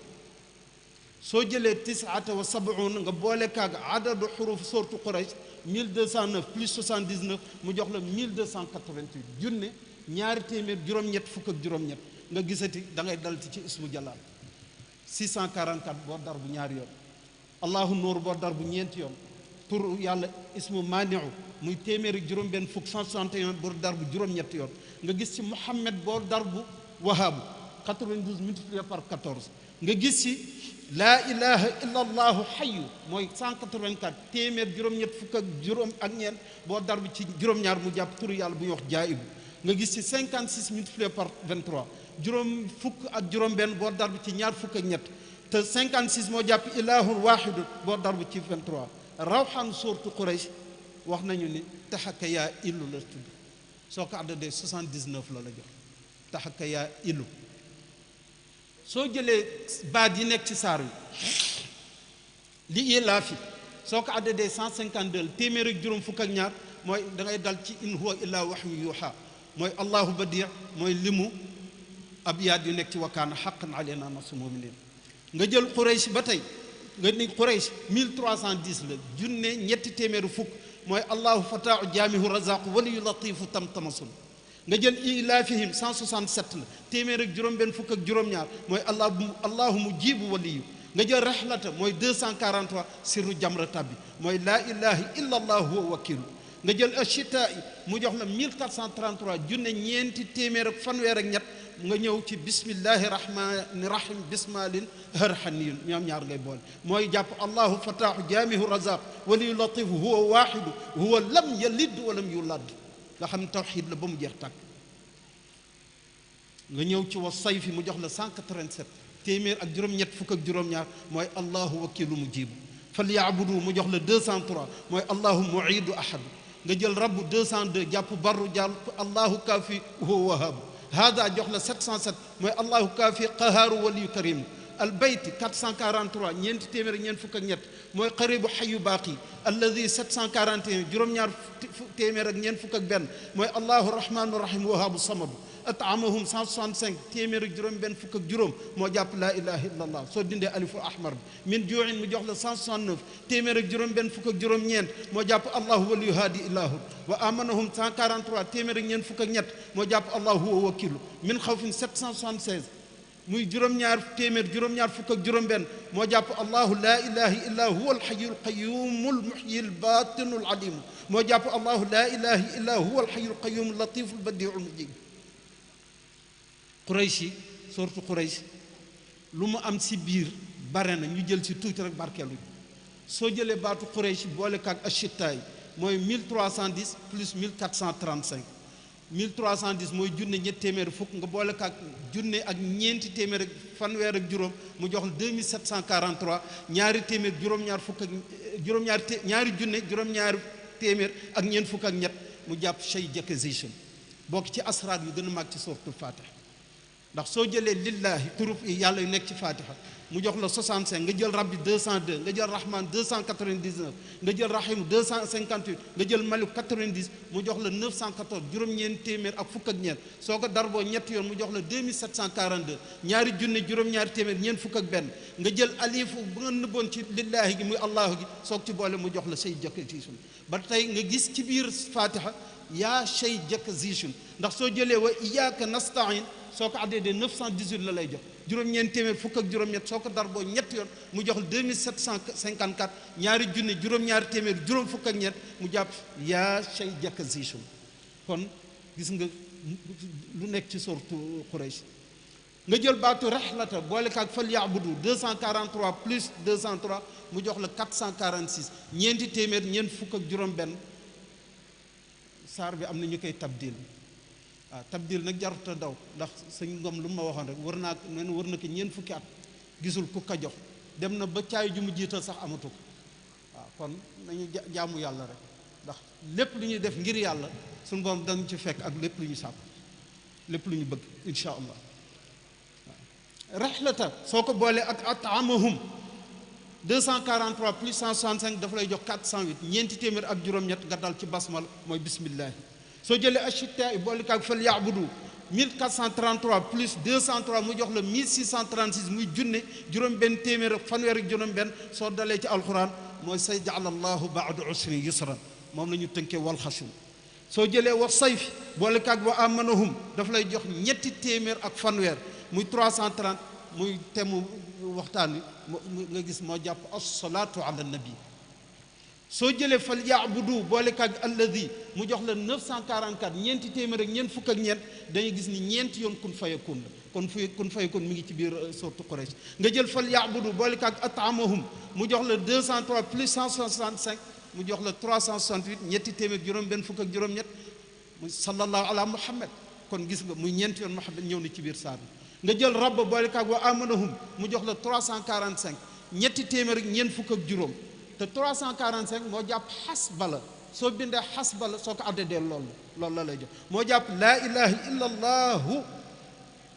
soo jëlee 79 nga boole kaag adadu xuruf sortu Quraysh 1209 plus 79 mu jox la 1288 junne ñaari téeméer juróom-ñett fukk ak juróom-ñett nga gisati da ngay dalti ci ismu jalaal 644 boo dar bu ñaari yoon allahu nuur boo dar bu ñeenti yoon tur yàlla ismu maaniu muy téeméeri juróom-benn fukk 161 boo dar bu juróom-ñett yoon nga gis ci Muhammad boo dar bu wahaabu 92 multiplié par 14 nga gis ci laa ilaha illa allahu xayu mooy 184 téeméer juróom-ñett fukk ak juróom ak ñeent boo dar bi ci juróom-ñaar mu jàpp turu yàlla bu ñuy wax jaayibu nga gis ci 56 multiplié par 23 juróom fukk ak juróom-benn boo dar bi ci ñaar fukk ak ñett te 56 moo jàpp ilahul waaxidu boo dar bi ci 23 rawxaan sortu Quraysh wax nañu ni taxaka yaa illu la tudd soo ko addadee 79 la la jox taxaka yaa illu soo jëlee baat yi nekk ci saar wi li laa fi soo ko addadee 152 téeméer ak juróom fukk ak ñaar mooy da ngay dal ci in huwa illa waxyu yuuxa mooy allahu badi mooy limu abyaat yu nekk ci wakkaana xaqan aleyna nasrul muminin nga jël Quraysh ba tey nga ni Quraysh 1310 la junne ñetti téeméeru fukk mooy allahu fataahu jaamihu razaqu waliyu latifu tam tamasul nga jël ilaafihim 167 la téeméer ak juróom-benn fukk ak juróom-ñaar mooy allahu mujibu waliyu nga jël raxlata mooy 243 sirru jamra tabbi mooy laa ilaha illa allah huwa wakilu nga jël ashita mu jox la 1433 junne ñeenti téeméer ak fanweer ak ñett nga ñëw ci bismillahi rahmani rahim bismalin harhaniyun ñoom ñaar ngay boole mooy jàpp allahu fataahu jaamihu razaq waliyu latifu huwa waaxidu huwa lam yalid walam yulad nga xam ne tawxiid la ba mu jeex tàkk nga ñëw ci wa sayfi mu jox la 187 téeméer ak juróom-ñett fukk ak juróom-ñaar mooy allahu wakilu mujibu fal yaabudu mu jox la 203 mooy allahu muidu ahadu nga jël rabbu 202 jàpp barru jàpp allahu kaafi huwa wahabu hada jox la 707 mooy allahu kaafi qahaaru waliyu karim albayt 443 ñeenti téeméer ak ñeent fukk ak ñett mooy qaribu xayu baaqi alladi 741 juróom-ñaar téeméer ak ñeent fukk ak benn mooy allahu rahmanu rahim wahaabu samadu atamahum 165 téeméer ak juróom benn fukk ak juróom moo jàpp laa ilaha illa allah soo dindee alifu ahmar bi min juuin mu jox la 169 téeméer ak juróom benn fukk ak juróom ñeent moo jàpp allahu waliyu haadi ilahu wa amanahum 143 téeméer ak ñeent fukk ak ñett moo jàpp allahu huwa wakilu min xawfin 776 muy juróom-ñaar téeméer juróom-ñaar fukk ak juróom-benn moo jàpp allahu laa ilaha illa huwa alxayu alqayumu almuxyi albatinu alalimu moo jàpp allahu laa ilaha illa huwa alxayu alqayumu latifu albadiu almujib Quraysh yi sortu Quraysh lu mu am si biir bare na ñu jël si tuuti rek barkeelu soo jëlee baatu Quraysh boole kaag ashitaay mooy 1310 plus 1435 1310 mooy junne ñetti téeméeri fukk nga boole kaag junne ak ñeenti téeméer ak fanweer ak juróom mu jox la 2743 ñaari téeméer juróom-ñaar fukk ak ñaari junne juróom-ñaari téeméer ak ñeent fukk ak ñett mu jàpp shay jakezation bokk ci asraar yu gën a mag ci sortul Fatiha ndax soo jëlee lillahi turub yi yàlla yu nekk ci fatiha mu jox la 65 nga jël rabbi 202 nga jël rahman 299 nga jël rahim 258 nga jël malik 90 mu jox la 914 juróom-ñeent téeméer ak fukk ak ñeent soo ko darboo ñetti yoon mu jox la 2742 ñaari junne juróom-ñaari téeméer ñeent fukk ak benn nga jël alifu bu nga nëbboon ci lillahi gi muy allahu gi soog ci boole mu jox la say jëkkatiisun ba tey nga gis ci biir fatiha yaa shay jëkkatiisun ndax soo jëlee wa iyyaka nasta'in soo ko addee de 918 la lay jox juróom-ñeent téeméer fukk ak juróom-ñett soo ko darboo ñetti yoon mu jox la 2754 ñaari junne juróom-ñaari téeméer juróom fukk ak ñett mu jàpp yaa shay jëkkatiisun kon gis nga lu nekk ci sortu Quraysh nga jël baatu raxlata boole kaag fal yaabudu 243 plus 203 mu jox la 446 ñeenti téeméer ñeent fukk ak juróom-benn saar bi am na ñu koy tabdil waaw tabdil nag jaruta daw ndax sëñ Ngom lu ma waxoon rek wër naa nee na wër na ko ñeent fukki at gisul ku ka jox dem na ba caay ju mu jiital sax amatu ko waaw kon nañu jaamu yàlla rek ndax lépp lu ñuy def ngir yàlla suñu borom dañu ci fekk ak lépp lu ñu sàpp lépp lu ñu bëgg insha allah raxlata soo ko boolee ak atamahum 243 plus 165 dafa lay jox 408 ñeenti téeméer ak juróom-ñett nga dal ci basmal mooy bismillahi soo jëlee ashita boole kaag fal yaabudu 1433 plus 203 mu jox la 1636 muy junne juróom-benn téeméer ak fanweer ak juróom-benn soo dalee ci alquran mooy sayaj'al allahu ba'da usrin yusran moom la ñu tënkee wal xasum soo jëlee wax sayf boole kaag wa amanahum daf lay jox ñetti téeméer ak fanweer muy 330 muy temu waxtaan wi nga gis moo jàpp as-salaatu ala nabi soo jëlee fal yaabudu boole kaag alladi mu jox la 944 ñeenti téeméer ak ñeent fukk ak ñeent dañuy gis ni ñeenti yoon kun fayakun la kon kun fayakun mi ngi ci biir sourate Quraysh nga jël fal yaabudu boole kaag atamahum mu jox la 203 plus 165 mu jox la 368 ñetti téeméer juróom-benn fukk ak juróom-ñett mu sallallahu ala muhammad kon gis nga muy ñeenti yoon muhammad ñëw na ci biir saar bi nga jël rabba boole kaag wa amanahum mu jox la 345 ñetti téeméer ak ñeent fukk ak juróom te 345 moo jàpp xasba la soo bindee xasba la soo ko addedee loolu la lay jox moo jàpp laa ilaha illa allahu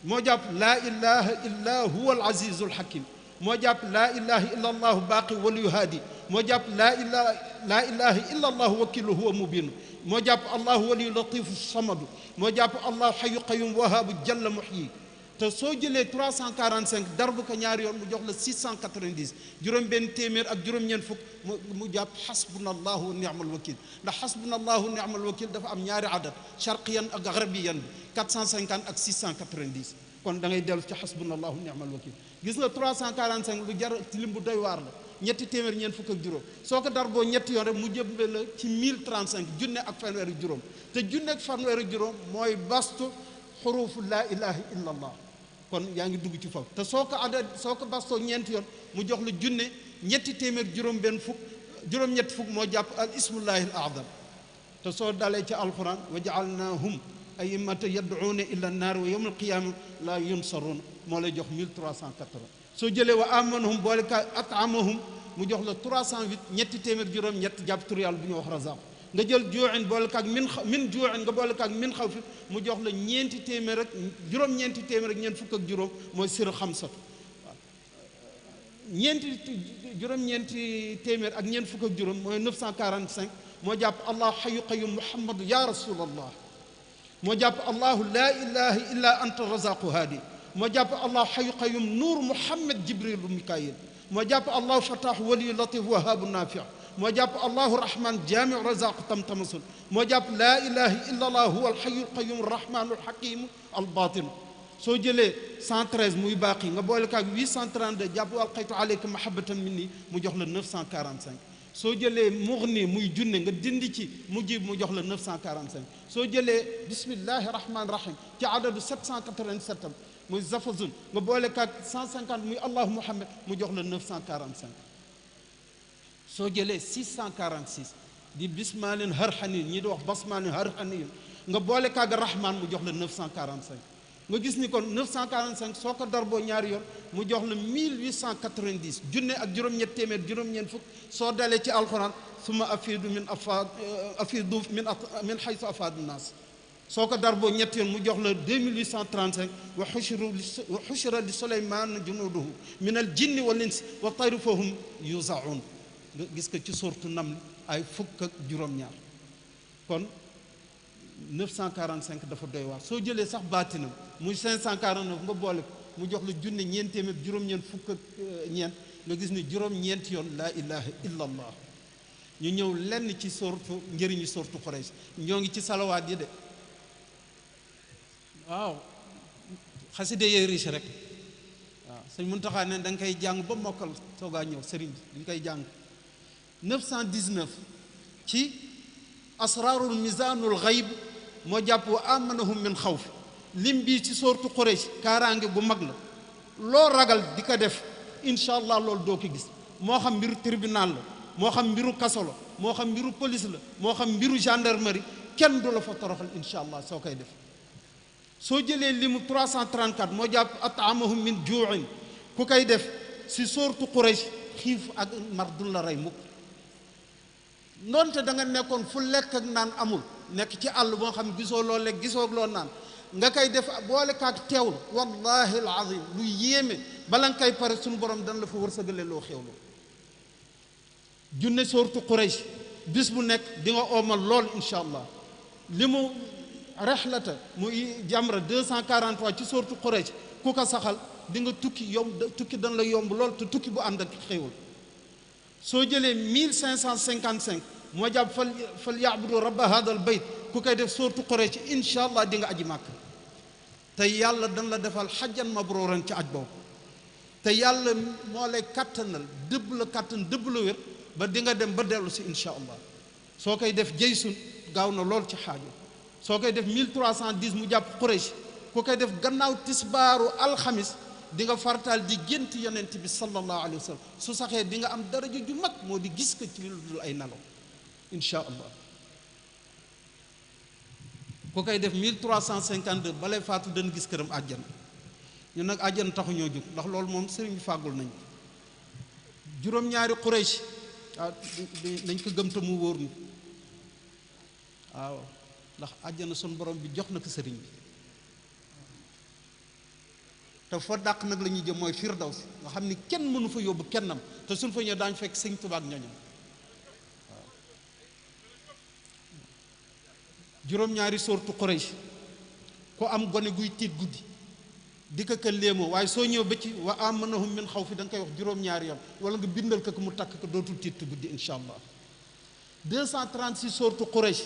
moo jàpp laa ilaha illa huwa al azizul hakim moo jàpp laa ilaha illa allahu baaqi waliyu haadi moo jàpp laa ilaha illa allahu wakilu huwa mubinu moo jàpp allahu waliyu latifu samadu moo jàpp allahu xayu qayum wahaabu jalla muhyi te soo jëlee 345 darbu ko ñaari yoon mu jox la 690 juróom-benn téeméer ak juróom-ñeent fukk mu jàpp xasbuna allahu wa ni'mal wakil ndax xasbuna allahu wa ni'mal wakil dafa am ñaari adat charqiyan ak garbiyan bi 450 ak 690 kon da ngay dellu ci xasbuna allahu wa ni'mal wakil gis nga 345 lu jar ci lim bu doy waar la ñetti téeméer ñeent fukk ak juróom soo ko darboo ñetti yoon rek mu jëmbe la ci 1035 junne ak fanweer ak juróom te junne ak fanweer ak juróom mooy bastu xurufu laa ilaha illa allah kon yaa ngi dugg ci foofu te soo ko bastoo ñeenti yoon mu jox la junne ñetti téeméer juróom-benn fukk juróom-ñetti fukk moo jàpp al ismullahi al azam te soo dalee ci alquran wa jaalnaahum a'immatan yad'uuna ila naar wa yawma alqiyama la yunsarun moo lay jox 1380 soo jëlee wa amanahum boole ka atamahum mu jox la 308 ñetti téeméer juróom-ñett jàpp tur yàlla bu ñu wax razaq nga jël juuin boole kaag min juuin nga boole kaag min xaw fi mu jox la ñeenti téeméer ak juróom-ñeenti téeméer ak ñeent fukk ak juróom mooy sir xamsatu waaw juróom-ñeenti téeméer ak ñeent fukk ak juróom mooy 945 moo jàpp allahu xayu qayum muhammadu ya rasulallah moo jàpp allahu laa ilaha illa anta razaqu haadi moo jàpp allahu xayu qayum nuur muhammad jibrilu mikaayil moo jàpp allahu fataahu waliyu latif wahaabu naafi moo jàpp allahu rahman jaamiu razaq tamtamasul moo jàpp laa ilaha illa allah huwa alxayu alqayum arrahmanu alxakimu albatinu soo jëlee 113 muy baaqi nga boole kaag 832 jàpp alqaytu aleyka mahabatan minni mu jox la 945 soo jëlee mughni muy junne nga dindi ci mujib mu jox la 945 soo jëlee bismillahi rahmani rahim ci adadu 787 muy zafazun nga boole kaag 150 muy allahu muhammad mu jox la 945 soo jëlee 646 di bismaanin harxanin ñi di wax basmaanin harxanin nga boole kaag rahman mu jox la 945 nga gis ni kon 945 soo ko darboo ñaari yoon mu jox la 1890 junne ak juróom-ñett téeméer juróom-ñeent fukk soo dalee ci alxuraan suma afidu min xaysu afaadu naas soo ko darboo ñetti yoon mu jox la 2835 wa xushira li suleymaan junuuduhu min al jinni wal insi wa tayri fahum yuzaun nga gis ko ci sortu Naml ay fukk ak juróom-ñaar kon 945 dafa doy waar soo jëlee sax baatinam muy 549 nga boole mu jox la junne ñeent téeméer juróom-ñeent fukk ak ñeent nga gis ni juróom-ñeenti yoon laa ilaha illa allah ñu ñëw lenn ci sortu njëriñu sortu Quraysh ñoo ngi ci salawaat yi de waaw xaside yee riche rek waaw sëñ Muntaxa ne da nga koy jàng ba mokkal soogaa ñëw sëriñ bi dañ koy jàng 919 ci asraarul misaanul xayb moo jàpp wa amanahum min xawf lim bii ci sortu Quraysh kaaraange bu mag la loo ragal di ko def incha allah loolu doo ko gis moo xam mbiru tribunal la moo xam mbiru kaso la moo xam mbiru police la moo xam mbiru gendarmerie kenn du la fa toroxal incha allah soo koy def soo jëlee limu 334 moo jàpp ataamahum min juuin ku koy def si sortu Quraysh xiif ak mar du la rey mukk ndoonte da nga nekkoon fu lekk ak naan amul nekk ci àll boo xam gisoo loo lekk gisoo loo naan nga koy def boole kaak teewlu wallahi alazim lu yéeme bala nga koy pare suñu borom dana la fa wërsëgale loo xewlu junne sortu Quraysh bis bu nekk di nga oomal lool incha allah li mu rexlata muy jamra 243 ci sortu Quraysh ku ko saxal di nga tukki yomb tukki dana la yomb lool te tukki bu ànd ak xéewal soo jëlee 1555 moo jàpp fal yaabudu rabba hadal bayt ku koy def sortu Quraysh incha allah di nga aji màkk te yàlla dana la defal xajjan mabruuran ci aj boobu te yàlla moo lay kattanal dëbb la kattan dëbb la wér ba di nga dem ba dellu si incha allah soo koy def jaysun gaaw na lool ci xaajo soo koy def 1310 mu jàpp Quraysh ku koy def gannaaw tisbaaru alxamis di nga fartaal di gént yonent bi sallallahu alayhi wa sallam su saxee di nga am daraja ju mag moo di gis ko ci lu dul ay nelaw incha allah ku koy def 1352 balay faatu dana gis këram àjjana ñun nag àjjana taxu ñoo jóg ndax loolu moom sëriñ bi fàggul nañ juróom-ñaari Quraysh waaw nañ ko gëm te mu wóor ni waaw ndax àjjana sun borom bi jox na ko sëriñ bi te fa dàq nag la ñuy jëm mooy firdaws nga xam ni kenn mënu fa yóbbu kennam te suñ fa ñëw daañu fekk sëñ Tuubaa ak ñoñam waaw juróom-ñaari sortu Quraysh ku am gone guy tiit guddi di ko léemoo waaye soo ñëw ba ci wa amanahum min xaw fi da nga koy wax juróom-ñaari yoon wala nga bindal ko mu takk ko dootul tiit guddi incha allah 236 sortu Quraysh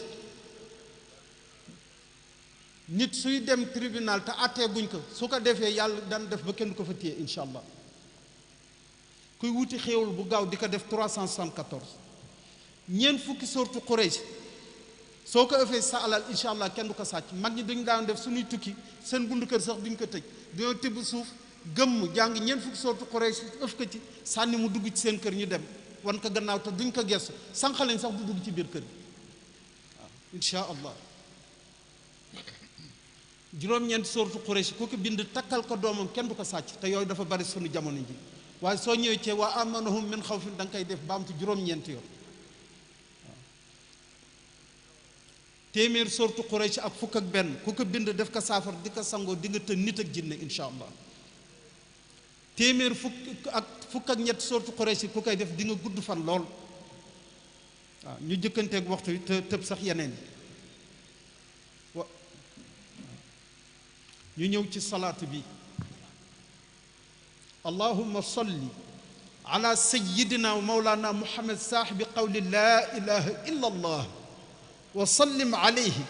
nit suy dem tribunal te attee guñ ko su ko defee yàlla daan def ba kenn ko fa téye incha allah kuy wuti xéewal bu gaaw di ko def 374 ñeent fukki sortu Quraysh soo ko ëffee sa alal incha allah kenn du ko sàcc mag ñi dañu daan def suñuy tukki seen bundu kër sax duñ ko tëj dañoo tibb suuf gëmm jàng ñeent fukki sortu Quraysh ëf ko ci sànni mu dugg ci seen kër ñu dem wan ko gannaaw te duñ ko gestu sànqaleñ sax du dugg ci biir kër gi waaw incha allah juróom-ñeenti sortu Quraysh ku ko bind takkal ko doomam kenn du ko sàcc te yooyu dafa bari sunu jamono ji waaye soo ñëwee ci waa amanahum min xawfin da nga koy def baamtu juróom-ñeenti yoon waaw téeméer sortu Quraysh ak fukk ak benn ku ko bind def ko saafar di ko sangoo di nga të nit ak jinne incha allah téeméer fukk ak ñett sortu Quraysh ku koy def di nga gudd fan lool waaw ñu jëkkanteeg waxtu wi te tëb sax yeneen yi ñu ñëw ci salaatu bi allahumma salli ala sayyidina wa mawlana muhammad saahibi qawli laa ilaha illa allah wa sallim alayhi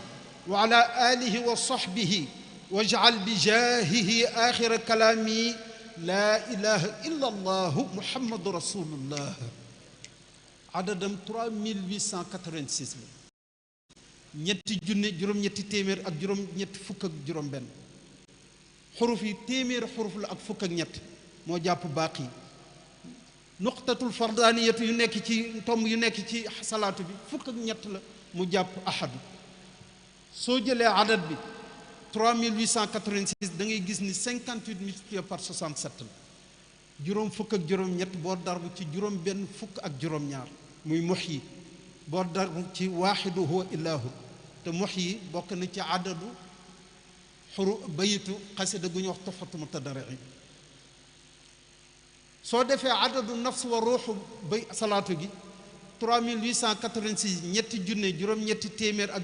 wa ala alihi wa sahbihi waj'al bi jaahihi axira kalaami laa ilaha illa allah muhammadu rasulullah adadam 3886 la ñetti junne juróom-ñetti téeméer ak juróom-ñetti fukk ak juróom-benn xuruf yi téeméer xuruf la ak fukk ak ñett moo jàpp baaqi nuqtatul fardaniyatu yu nekk ci tomb yu nekk ci salaatu bi fukk ak ñett la mu jàpp ahadu soo jëlee adat bi 3886 da ngay gis ni 58 multiplié par 67 la juróom fukk ak juróom-ñett boo darbu ci juróom benn fukk ak juróom-ñaar muy muhyi boo darbu ci waaxidu huwa ilaahu te muhyi bokk na ci adadu xuru bayitu xasida gu ñu wax Tuhfatu Mutadarri'in soo defee adadu nafs wa ruuxu bay salaatu gi 3886 ñetti junne juróom-ñetti téeméer ak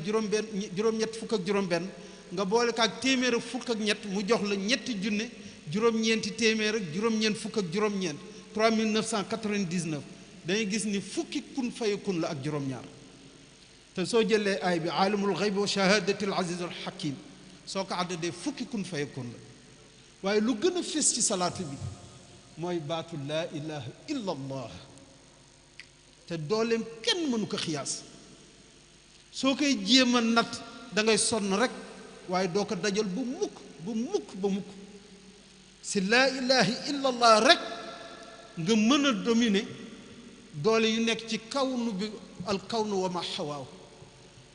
juróom-ñett fukk ak juróom-benn nga boole ko ak téeméer ak fukk ak ñett mu jox la ñetti junne juróom-ñeenti téeméer ak juróom-ñeent fukk ak juróom-ñeent 3999 dañuy gis ni fukki kun fayakun la ak juróom-ñaar te soo jëlee aay bi aalimul xaybi wa shahadati al azizul hakim soo ko àddadee fukki kun fayakun la waaye lu gën a fés ci salaatu bi mooy baatu laa ilaha illa allah te dooleem kenn mënu ko xiyaas soo koy jéem a natt da ngay sonn rek waaye doo ko dajal ba mukk si laa ilaha illa allah rek nga mën a dominer doole yu nekk ci kawnu bi al kawnu wa ma xawaaw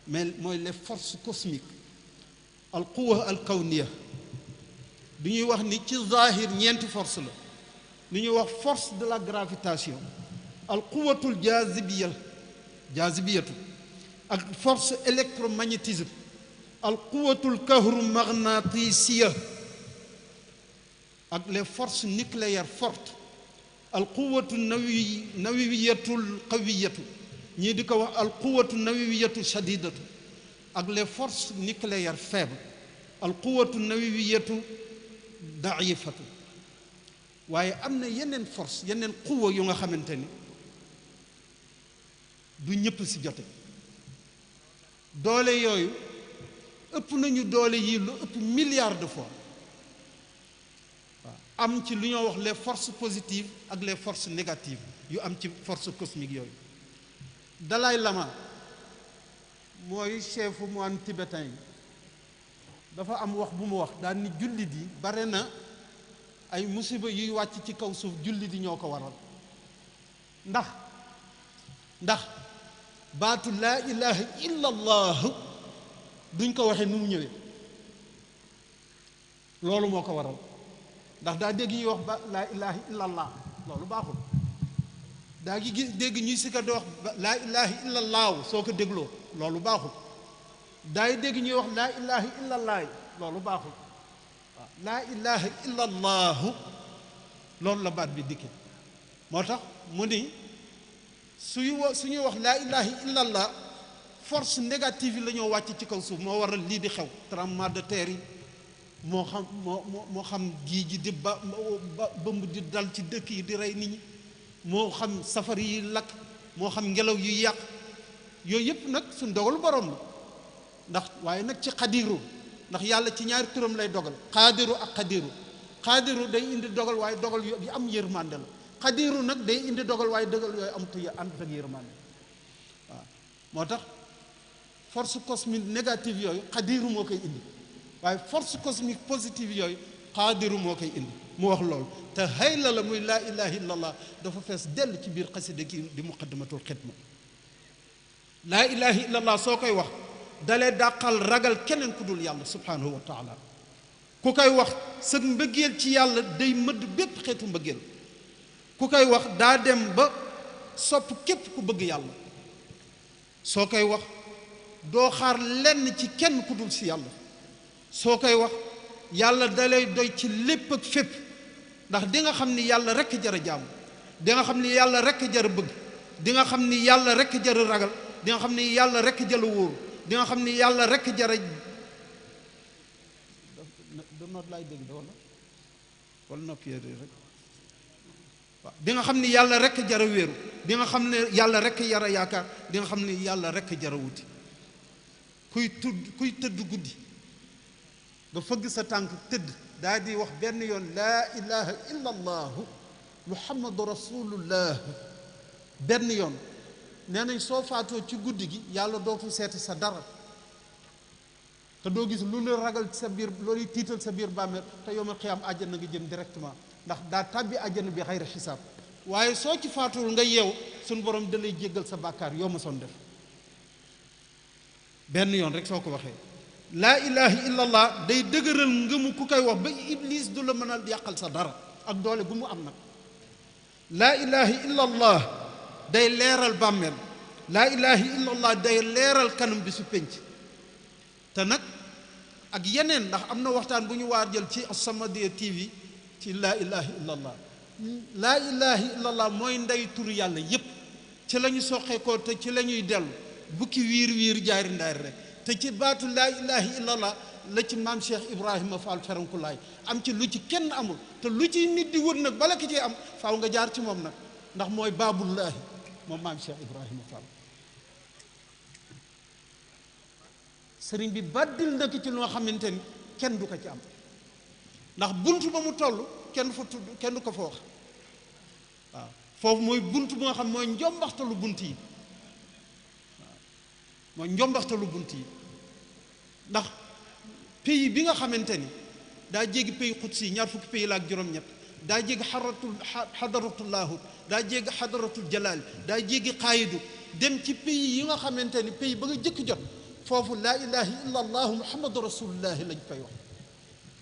mais mooy les forces cosmiques al quwa al kawniya du ñuy wax ni ci zahir ñeenti force la li ñuy wax force de la gravitation al quwatul jazibiyatu ak force électromagnétisme al quwatul kahromagnatisiya ak les forces nucléaires fortes al quwatu nawiwiyatul qawiyatu ñii di ko wax al quwatu nawawiyatu shadidatu ak les forces nucléaires faibles al quwatu nawawiyatu daifatu waaye am na yeneen force yeneen quwa yu nga xamante ni du ñëpp si jote doole yooyu ëpp nañu doole yi lu ëpp milliards de fois waaw am ci lu ñoo wax les forces positives ak les forces négatives yu am ci force cosmique yooyu Dalai Lama mooy chefu moine tibétain yi dafa am wax bu mu wax daal ni jullit yi bare na ay musiba yuy wàcc ci kaw suuf jullit yi ñoo ko waral ndax baatu laa ilaha illa allah duñ ko waxee nu mu ñëwee loolu moo ko waral ndax daa dégg ñuy wax ba laa ilaha illa allah loolu baaxul daa gi dégg ñuy sikka di wax laa ilaha illa allah soo ko dégloo loolu baaxul daay dégg ñuy wax laa ilaha illa allah loolu baaxul waaw laa ilaha illa allah loolu la baat bi dikke moo tax mu ni suñuy wax laa ilaha illa allah force négative yi la ñoo wàcc ci kaw suuf moo waral lii di xew tremblement de terre yi moo xam gii ji di bëmb di dal ci dëkk yi di rey nit ñi moo xam safari yi lakk moo xam ngelaw yu yàq yooyu yëpp nag suñ dogal borom la ndax waaye nag ci xadiru ndax yàlla ci ñaari turam lay dogal xaadiru ak xadiru day indi dogal waaye dogal yu am yërmande la xadiru nag day indi dogal waaye dogal yooyu am tu ànd ak yërmande waaw moo tax force cosmique négative yooyu xadiru moo koy indi waaye force cosmique positive yooyu xaadiru moo koy indi mu wax loolu te hayla la muy laa ilaha illa allah dafa fees dell ci biir xasida ki di muqaddamatul xidma laa ilaha illa allah soo koy wax dalee dàqal ragal keneen ku dul yàlla subhanahu wa taala ku koy wax sëg mbëggeel ci yàlla day mëdd bépp xeetu mbëggeel ku koy wax daa dem ba sopp képp ku bëgg yàlla soo koy wax doo xaar lenn ci kenn ku dul si yàlla soo koy wax yàlla dalay doy ci lépp ak fépp ndax di nga xam ni yàlla rekk jar a jaamu di nga xam ni yàlla rekk jar a bëgg di nga xam ni yàlla rekk jar a ragal di nga xam ni yàlla rekk jar a wóoru di nga xam ni yàlla rekk jar a da noot laay dégg de wala noppi rek waaw di nga xam ni yàlla rekk jar a wéeru di nga xam ne yàlla rekk jar a yaakaar di nga xam ni yàlla rekk jar a wuti kuy tëdd guddi nga fëgg sa tànk tëdd daa di wax benn yoon laa ilaha illa allahu muhammadu rasulullah benn yoon nee nañ soo faatoo ci guddi gi yàlla dootu seeti sa dara te doo gis lu la ragal sa biir loolu tiital sa biir bàmmeel te yawmal qiyaam àjjana nga jëm directement ndax daa tàbbi àjjana bi xayri xisaab waaye soo ci faatuwul nga yeew suñu borom da lay jéggal sa bàkkaar yoo ma soon def benn yoon rek soo ko waxee laa ilaha illa allah day dëgëral ngëmu ku koy wax ba iblis du la mën a yàqal sa dara ak doole gu mu am nag laa ilaha illa allah day leeral bàmmeel laa ilaha illa allah day leeral kanam bi su pénc te nag ak yeneen ndax am na waxtaan bu ñu waar jël ci As-Samadiyya TV ci laa ilaha illallah laa ilaha illallah mooy ndey turu yàlla yépp ci la ñu soqeekoo te ci la ñuy dellu bukki wiir wiir jaari ndaari rek te ci baatu laa ilaha illallah la ci maam Cheikh Ibrahima Fall Ferankulaay am ci lu ci kenn amul te lu ci nit di wut nag bala ki ci am faaw nga jaar ci moom nag ndax mooy baabullaahi moom maam Cheikh Ibrahima Fall sëriñ bi baddil na ki ci loo xamante ni kenn du ko ci am ndax bunt ba mu toll kenn fa tudd kenn du ko fa wax waaw foofu mooy bunt bu nga xam mooy njombaxtalu bunt yi waaw mooy njombaxtalu bunt yi ndax pays bi nga xamante ni daa jéggi pays xudsi yi ñaar fukki pays la ak juróom-ñett daa jéggi xadaratullaahu daa jéggi xadaratul jalaal daa jéggi xaayidu dem ci pays yi nga xamante ni pays ba nga jëkk jot foofu laa ilaha illa allahu muhammadu rasulullahi lañ fay wax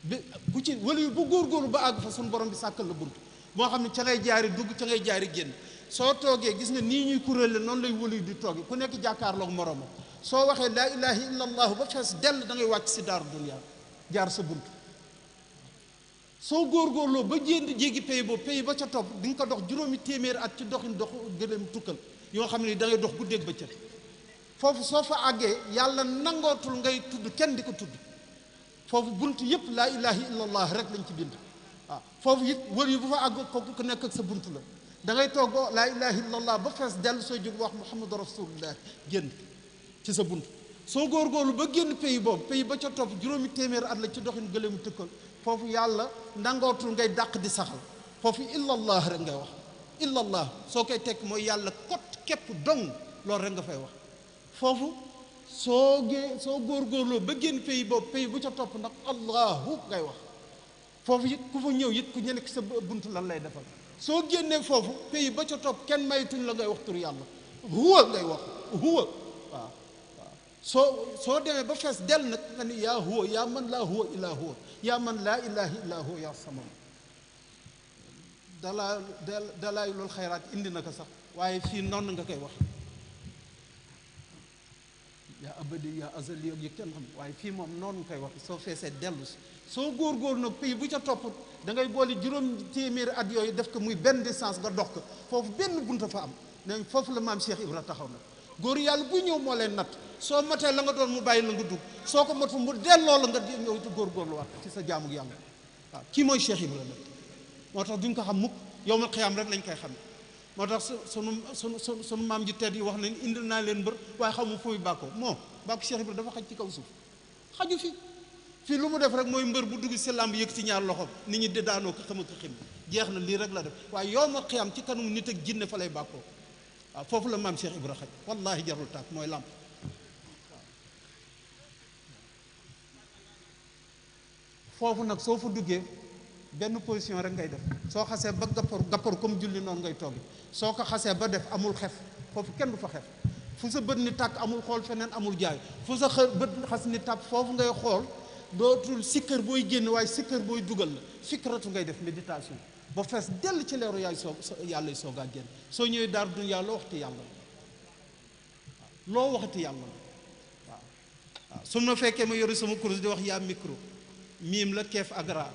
bi ku ci wala bu góorgóorlu ba àgg fa suñu borom bi sàkkal la bunt moo xam ne ca ngay jaari dugg ca ngay jaari génn soo toogee gis nga nii ñuy kuréel noonu lay wëluy di tooge ku nekk jàkkaarloog moroomam soo waxee laa ilaha illa allahu ba fees dell da ngay wàcc si daaru dunya jaar sa bunt soo góorgóorloo ba jéggi pays boobu pays ba ca topp di nga ko dox juróomi téeméeri at ci doxin dox gëléem tukkal yoo xam ne da ngay dox guddeeg bëccëg foofu soo fa àggee yàlla nangootul ngay tudd kenn di ko tudd foofu bunt yëpp laa ilaha illallah rek lañ ci bind waaw foofu it wër yi bu fa àgg ko ku nekk ak sa bunt la da ngay toog laa ilaha illallah ba fees dell soo jóg wax muhammadu rasulullah génn ci sa bunt soo góorgóorlu ba génn pays boobu pays ba ca topp juróomi téeméeri at la ci doxin gëléemu tëkkal foofu yàlla nangootul ngay dàq di saxal foofu illallah rek ngay wax illallah soo koy tekk mooy yàlla kot képp dong loolu rek nga fay wax foofu soo góorgóorloo ba génn pays boobu pays bu ca topp ndax allahu ngay wax foofu it ku fa ñëw it ku ñenekk sa bunt lan lay defal soo génnee foofu pays ba ca topp kenn maytuñ la ngay wax tur yàlla huwa ngay wax huwa waaw soo demee ba fees del nag nga ni yaa huwa yaa man laa huwa illaa huwa yaa man laa ilaha illaa huwa yaa samad dalaa loolu xayraat indi na ko sax waaye fii noonu nga koy wax yaa abadi yaa azali yi kenn xam waaye fii moom noonu nga koy wax soo feesee dellu si soo góorgóorlu nag pays bu ca topp da ngay boole juróom téeméeri at yooyu def ko muy benn distance nga dox ko foofu benn bunta fa am ne foofu la maam Cheikh Ibra taxaw na góor yàlla buy ñëw moo leen natt soo matee la nga doon mu bàyyi la nga dugg soo ko matul mu delloo la nga ñëw ci góorgóorlu waat ci sa jaamu yàlla waaw kii mooy Cheikh Ibra nag moo tax duñ ko xam mukk yowmal xiyaam rek lañ koy xam moo tax sunu maam ji tedd yi wax nañ indil naa leen mbër waaye xamu fooy bàkkoo moo bàkku Cheikh Ibra dafa xaj ci kaw suuf xaju fi fii lu mu def rek mooy mbër bu dugg si làmb yëg ci ñaar loxoom nit ñi di daanoo ko xam ak xim jeex na lii rek la def waaye yowmal xiyaam ci kanamu nit ak jinne fa lay bàkkoo waaw foofu la maam Cheikh Ibra xaj wallahi jarul tàkk mooy làmp foofu nag soo fa duggee benn position rek ngay def soo xasee ba gappar comme julli noonu ngay toggi soo ko xasee ba def amul xef foofu kenn du fa xef fu sa bët ni tàkk amul xool feneen amul jaay fu sa bët xas ni tàpp foofu ngay xool dootul sikkër booy génn waaye sikkër booy dugal la fikratu ngay def méditation ba fees dell ci leeru yaay soog yàlla soogaa génn soo ñëwee daar dunya loo waxati yàlla la loo waxati yàlla la waaw su ma fekkee ma yore sama kurus di wax yaa micro miim la keef agra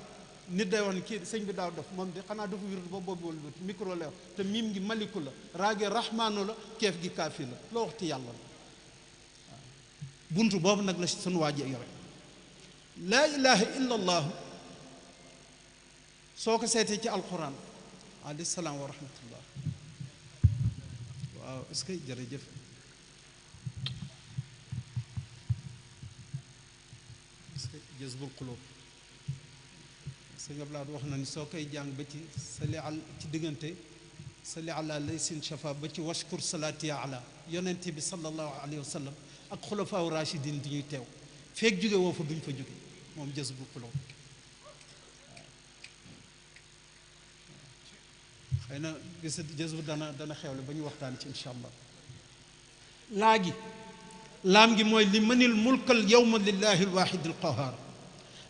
nit day wax ni kii sëñ bi daaw def moom de xanaa dafa wirdu ba boobu wala micro la wax te miim ngi maliku la raage rahmaanu la keef gi kaafi la loo waxati yàlla la waaw buntu boobu nag la sunu waaje yore laa ilaha illa allah soo ko seetee ci alquran alayhi salaam wa rahmatullah waaw est-ce que jërëjëf est-ce que jazbul qulub sëñ Ablaad wax na ni soo koy jàng ba ci sali al ci diggante sali ala laysin shafa ba ci washkur salaati ala yonent bi sallallahu alayhi wa sallam ak xulafaa rashidin di ñuy teew feeg jóge woo fa duñ fa jóge moom jazbul qulub xëy na gis jazbu dana xewle ba ñu waxtaan ci incha allah laam gi mooy li manil mulkal yawma lillahi alwahid alqahar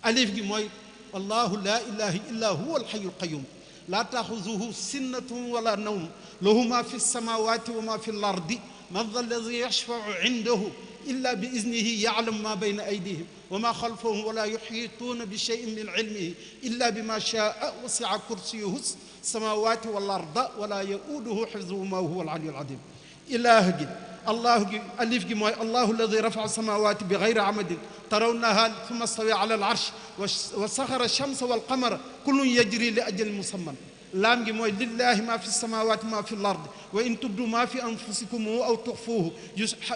alif gi mooy allahu la ilaha illa huwa alxayu alqayum laa taaxuzuhu sinnatun wala nawm lahu ma fi lsamawati wa ma fi lardi man dha alladi yashfau indahu إلا بإذنه يعلم ما بين أيديهم وما خلفهم ولا يحيطون بشيء من علمه إلا بما شاء وسع كرسيه السماوات والأرض ولا يؤوده حفظهما وهو العلي العظيم. إله الله ألف موي الله الذي رفع السماوات بغير عمد ترونها ثم استوى على العرش وسخر الشمس والقمر كل يجري لأجل مسمى. لام موي لله ما في السماوات ما في الأرض وإن تبدوا ما في أنفسكم أو تخفوه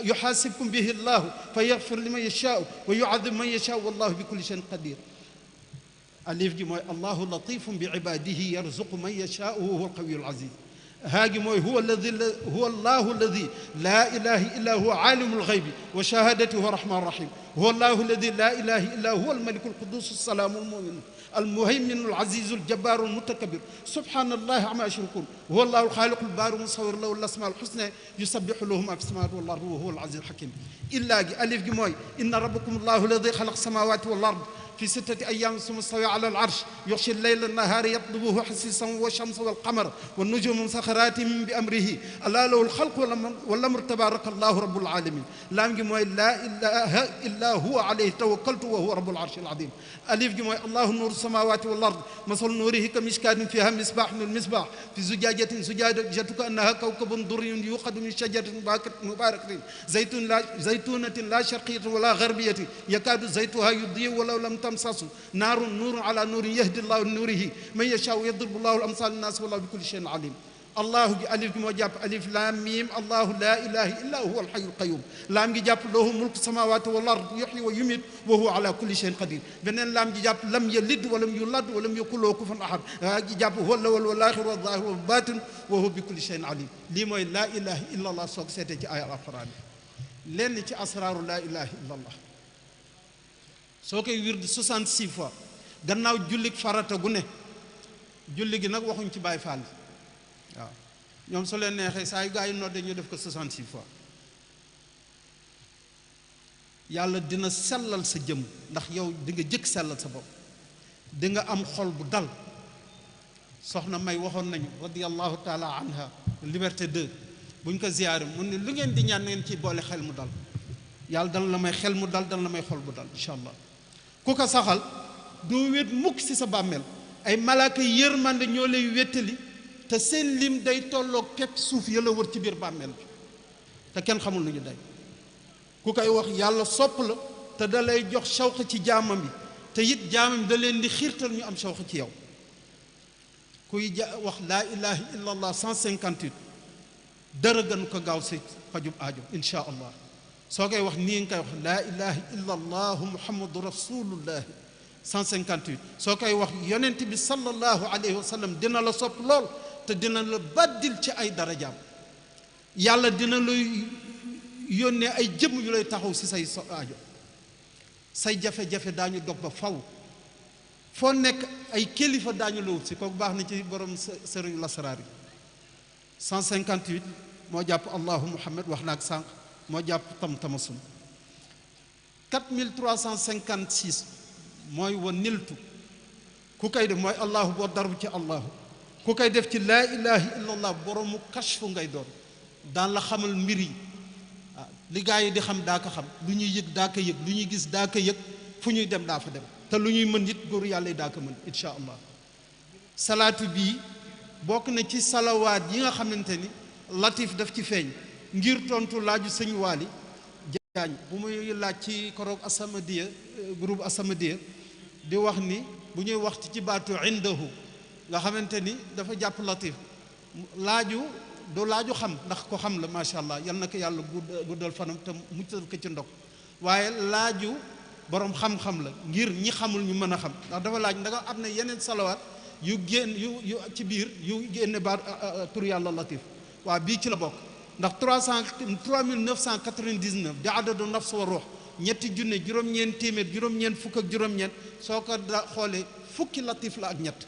يحاسبكم به الله فيغفر لمن يشاء ويعذب من يشاء والله بكل شيء قدير. ألف موي الله لطيف بعباده يرزق من يشاء وهو القوي العزيز. هاجي موي هو الله الذي لا إله إلا هو عالم الغيب وشهادته هو الرحمن الرحيم. هو الله الذي لا إله إلا هو الملك القدوس السلام المؤمن المهيمن العزيز الجبار المتكبر سبحان الله عما يشركون. هو الله الخالق البارئ المصور له الأسماء الحسنى يسبح له ما في السماوات والأرض وهو العزيز الحكيم. إلا ألف موي إن ربكم الله الذي خلق السماوات والأرض في 6 أيام ثم استوى على العرش يغشي الليل النهار يطلبه حسيسا والشمس والقمر والنجوم مسخرات بأمره ألا له الخلق والأمر تبارك الله رب العالمين. لام موي لا إله إلا هو عليه توكلت وهو رب العرش العظيم. ألف موي الله نور السماوات والأرض مثل نوره كمشكاة فيها مصباح من المصباح في زجاجة كأنها كوكب دري يوقد من شجرة مباركة زيتونة لا شرقية ولا غربية يكاد زيتها يضيء ولو لم تمسسه نور على نور يهدي الله نوره من يشاء ويضرب الله الأمثال للناس والله بكل شيء عليم. الله ألف موجب ألف لام ميم الله لا إله إلا هو الحي القيوم. لام جاب له ملك السماوات والأرض يحيي ويميت وهو على كل شيء قدير. بنين لام جاب لم يلد ولم يولد ولم يكن له كفوا أحد. جاب هو الأول والآخر والظاهر والباطن وهو بكل شيء عليم. لي موي لا إله إلا الله سوك سيتي ci aya alquran lenn ci asraru la ilaha illa allah soo koy wird 66 fois gannaaw jullik farata gu ne julli gi nag waxuñ ci Baay Faal waaw ñoom su leen neexee saa yu gaa yi nodde ñu def ko 66 fois yàlla dina sellal sa jëm ndax yow di nga jëkk sellal sa bopp di nga am xol bu dal. soxna May waxoon nañu radiyallahu taala anha liberté 2 buñ ko ziyaare mu ne lu ngeen di ñaan ngeen ci boole xel mu dal yàlla dana la may xel mu dal dana la may xol bu dal incha allah. ku ko saxal doo wét mukk ci sa bàmmeel ay malaaka yërmande ñoo lay wéttali te seen lim day tolloog pepp suuf ya la wër ci biir bàmmeel bi te kenn xamul lu ñu day. ku koy wax yàlla sopp la te da lay jox shawq ci jaamam bi te it jaamam da leen di xiirtal ñu am shawq ci yow. kuy wax laa ilaha illa allah 158 dara gën ko gaaw si fajub aajo insha allah. soo koy wax nii nga koy wax laa ilaha illa allah muhammadu rasulullah 158 soo koy wax yonent bi sallallahu alayhi wa sallam dina la sopp lool te dina la baddil ci ay darajaam. yàlla dina lay yónnee ay jëmm yu lay taxaw si say aajo say jafe-jafe daañu dog ba faw foo nekk ay kilifa daañu la wut si kooku baax na ci borom sëriñ lasaraar yi 158 moo jàpp allahu muhammad wax naak sànq moo jàpp tam-tamasun 4356 mooy wa niltu ku koy def mooy allahu boo darbu ci allahu ku koy def ci laa ilaha illa allah boroomu kashfu ngay doon daan la xamal mbir yi li gaa yi di xam daa ko xam lu ñuy yëg daa ko yëg lu ñuy gis daa ko yëg fu ñuy dem daa fa dem te lu ñuy mën it góor yàlla yi daa ko mën insha allah. salaatu bii bokk na ci salawaat yi nga xamante ni latif daf ci feeñ ngir tontu laaju sëñ Waali Jaañ bu muy laaj ci koroog Assamadiya groupe Assamadiya di wax ni bu ñuy waxtu ci baatu indahu nga xamante ni dafa jàpp latif laaju doo laaju xam ndax ko xam la macha allah yal na ko yàlla guddal fanam te muccal ko ci ndog waaye laaju borom xam-xam la ngir ñi xamul ñu mën a xam ndax dafa laaj ndax am na yeneen salawaat yu génn yu ci biir yu génne baat tur yàlla latif waa bii ci la bokk ndax 3999 di adadu nafs wa ruux ñetti junne juróom-ñeent téeméer juróom-ñeent fukk ak juróom-ñeent soo ko da xoolee fukki latif la ak ñett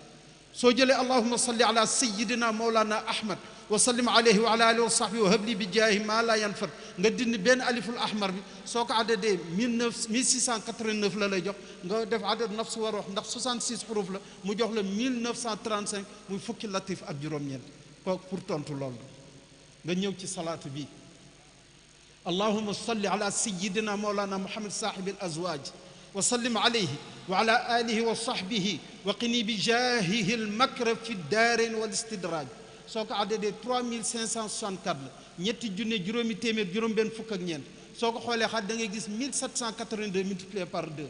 soo jëlee allahumma salli ala sayyidina mawlana ahmad wa sallim alayhi wa ala alihi wa sahbihi wa habli bi jaahi ma la yanfat nga dindi benn aliful ahmar bi soo ko addadee 1689 la lay jox nga def adad nafs wa ruux ndax 66 proof la mu jox la 1935 muy fukki latif ak juróom-ñeent kooku pour tontu loolu nga ñëw ci salaatu bi اللهم صل على سيدنا مولانا محمد صاحب الأزواج وسلم عليه وعلى آله وصحبه وقني بجاهه المكر في الدارين والاستدراج soo ko àddee 3564 la ñetti junne juróomi téeméer juróom benn fukk ak ñeent soo ko xoolee xat da ngay gis 1782 multiplié par 2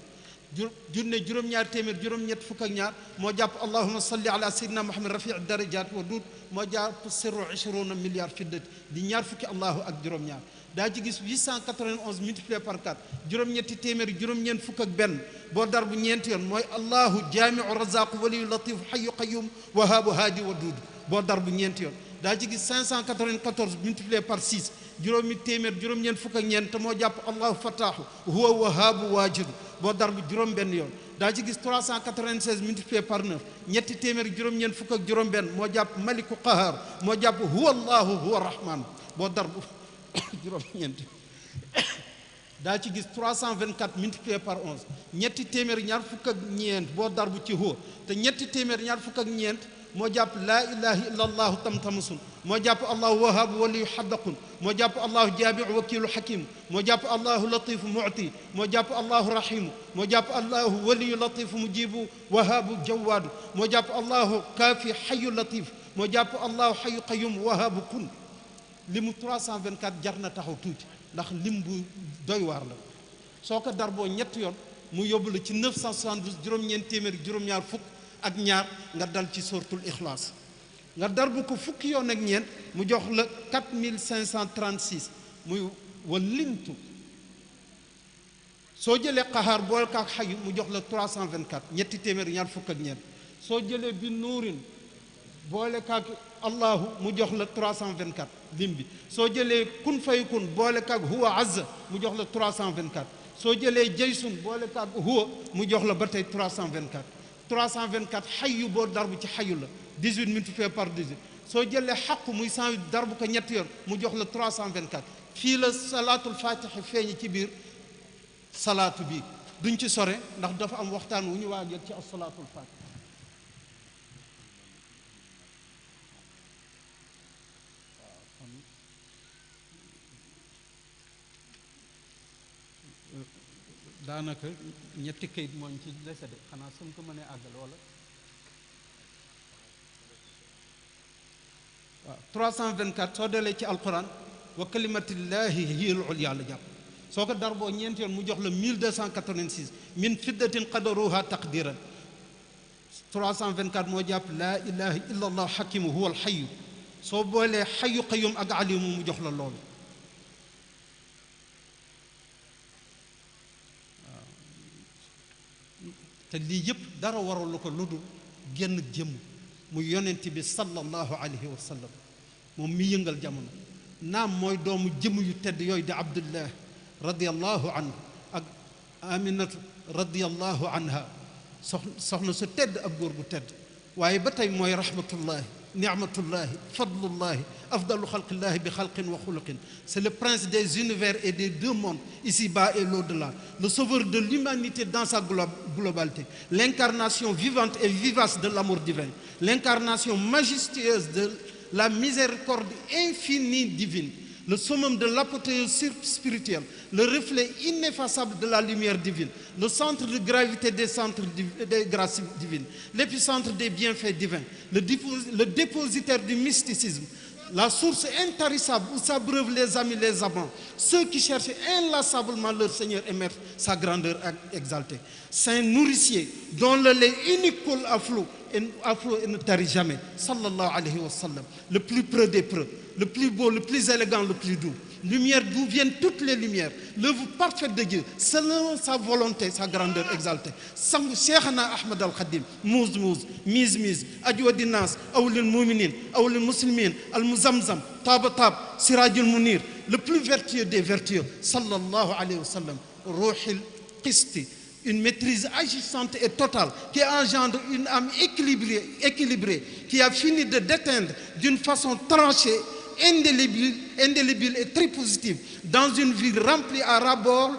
junne juróom-ñaar téeméer juróom-ñett fukk ak ñaar moo jàpp allahuma salli ala sayyidina muhammad rafi darajat wa duut moo jàpp sirru 20 milliards fiddat di ñaar fukki allahu ak juróom-ñaar daa ci gis 891 multiplié par 4 juróom-ñetti téeméer juróom-ñeent fukk ak benn boo dar bu ñeenti yoon mooy allahu jaamiu razaqu waliyu latif hayyu qayyum wahaabu haadi wa duud boo dar bu ñeenti yoon daa ci gis 594 multiplié par 6 juróomi téeméer juróom-ñeent fukk ak ñeent te moo jàpp allahu fataahu huwa wahaabu waajidu boo dar bu juróom benn yoon daa ci gis 396 multiplié par 9 ñetti téeméer juróom-ñeent fukk ak juróom benn moo jàpp maliku qahaar moo jàpp huwa allahu huwa rahman boo dar bu juróom-ñeent daa ci gis 324 multiplié par 11 ñetti téeméer ñaar fukk ak ñeent boo dar bu ci huwa te ñetti téeméer ñaar fukk ak ñeent moo jàpp laa ilaha illa allahu tamtamasun moo jàpp allahu wahaabu waliyu xaddaqun moo jàpp allahu jaabiu wakiilu xakimu moo jàpp allahu latifu muti moo jàpp allahu rahimu moo jàpp allahu waliyu latifu mujibu wahaabu jawaadu moo jàpp allahu kaafi xayu latif moo jàpp allahu xayu qayum wahaabu kun limu 324 jar na taxaw tuuti ndax lim bu doy waar la soo ko darboo ñetti yoon mu yóbbu la ci 972 juróom-ñeent téeméer juróom-ñaar fukk ak ñaar nga dal ci sortul ixlaas nga darbu ko fukki yoon ak ñeent mu jox la 4536 muy walintu soo jëlee qahaar boole kaak xayu mu jox la 324 ñetti téeméer ñaar fukk ak ñeent soo jëlee bi nuurin boole kaak allahu mu jox la 324 lim bi soo jëlee kun fayakun boole kaak huwa azza mu jox la 324 soo jëlee jaysun boole kaak huwa mu jox la ba tey 324 xayu boo darbu ci xayu la 18 multiplié par 18 soo jëlee xaqu muy 108 darbu ko ñetti yoon mu jox la 324 fii la salaatul fatiha feeñi ci biir salaatu bi duñ ci sore ndax dafa am waxtaan wu ñu waajal ci as-salaatul fatiha daanaka ñetti kayit mooñ ci dese de xanaa suñ ko mënee àggal wala waaw 324 soo delee ci alquran wa kalimatillahi hiyal ulya la jàpp soo ko darboo ñeenti yoon mu jox la 1286 min fiddatin qadaruha taqdiran 324 moo jàpp laa ilaha illa allah hakimu huwa alxayu soo boolee xayu qayyum ak alimu mu jox la loolu te lii yëpp dara waral lu ko ludul génn jëmm mu yonent bi sallallahu alayhi wa sallam moom mi yëngal jamono naam mooy doomu jëmm yu tedd yooyu di abdullah radiallahu anhu ak aminatu radiallahu anha soxna su tedd ak góor gu tedd waaye ba tey mooy rahmatullahi ni'matullahi fadlullahi afdalu xalqillahi bi xalqin wa xuluqin c'est le prince des univers et des deux mondes ici-bas et l'au-delà le sauveur de l'humanité dans sa globalité l'incarnation vivante et vivace de l'amour divin l'incarnation majestueuse de la miséricorde infinie divine le summum de l'apothéose spirituelle, le reflet ineffaçable de la lumière divine, le centre de gravité des centres des grâces divines, l'épicentre des bienfaits divins, le dépositaire du mysticisme, la source intarissable où s'abreuvent les amis, les amants, ceux qui cherchent inlassablement leur Seigneur et Maître, sa grandeur exaltée. Saint nourricier, dont le lait unique coule à flot et ne tarit jamais, sallallahu alayhi wa sallam, le plus preux des preux, le plus beau, le plus élégant, le plus doux. Lumière d'où viennent toutes les lumières, l'œuvre parfaite de Dieu, selon sa volonté, sa grandeur exaltée. Sang Cheikhna Ahmad al-Khadim, Mouz, Miz, Ajwadi Nas, Awlil Mouminin, Awlil Muslimin, Al-Muzamzam, Tab, Sirajul Munir, le plus vertueux des vertueux, sallallahu alayhi wa sallam, Ruhil Qisti, une maîtrise agissante et totale qui engendre une âme équilibrée, qui a fini de déteindre d'une façon tranchée, indélébile et très positive dans une vie remplie à rabord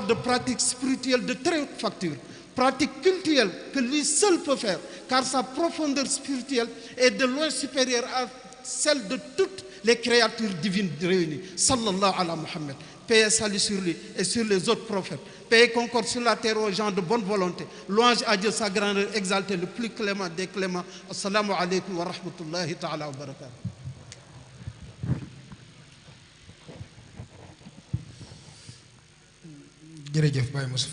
de pratiques spirituelles de très haute facture, pratiques cultuelles que lui seul peut faire, car sa profondeur spirituelle est de loin supérieure à celle de toutes les créatures divines réunies. Sallallahu ala Muhammad. Paix et salut sur lui et sur les autres prophètes. Paix et concorde sur la terre aux gens de bonne volonté. Louange à Dieu, sa grandeur exaltée, le plus clément des cléments. Assalamu alaikum wa rahmatullahi ta'ala wa barakatuh. jërëjëf Baye Moustapha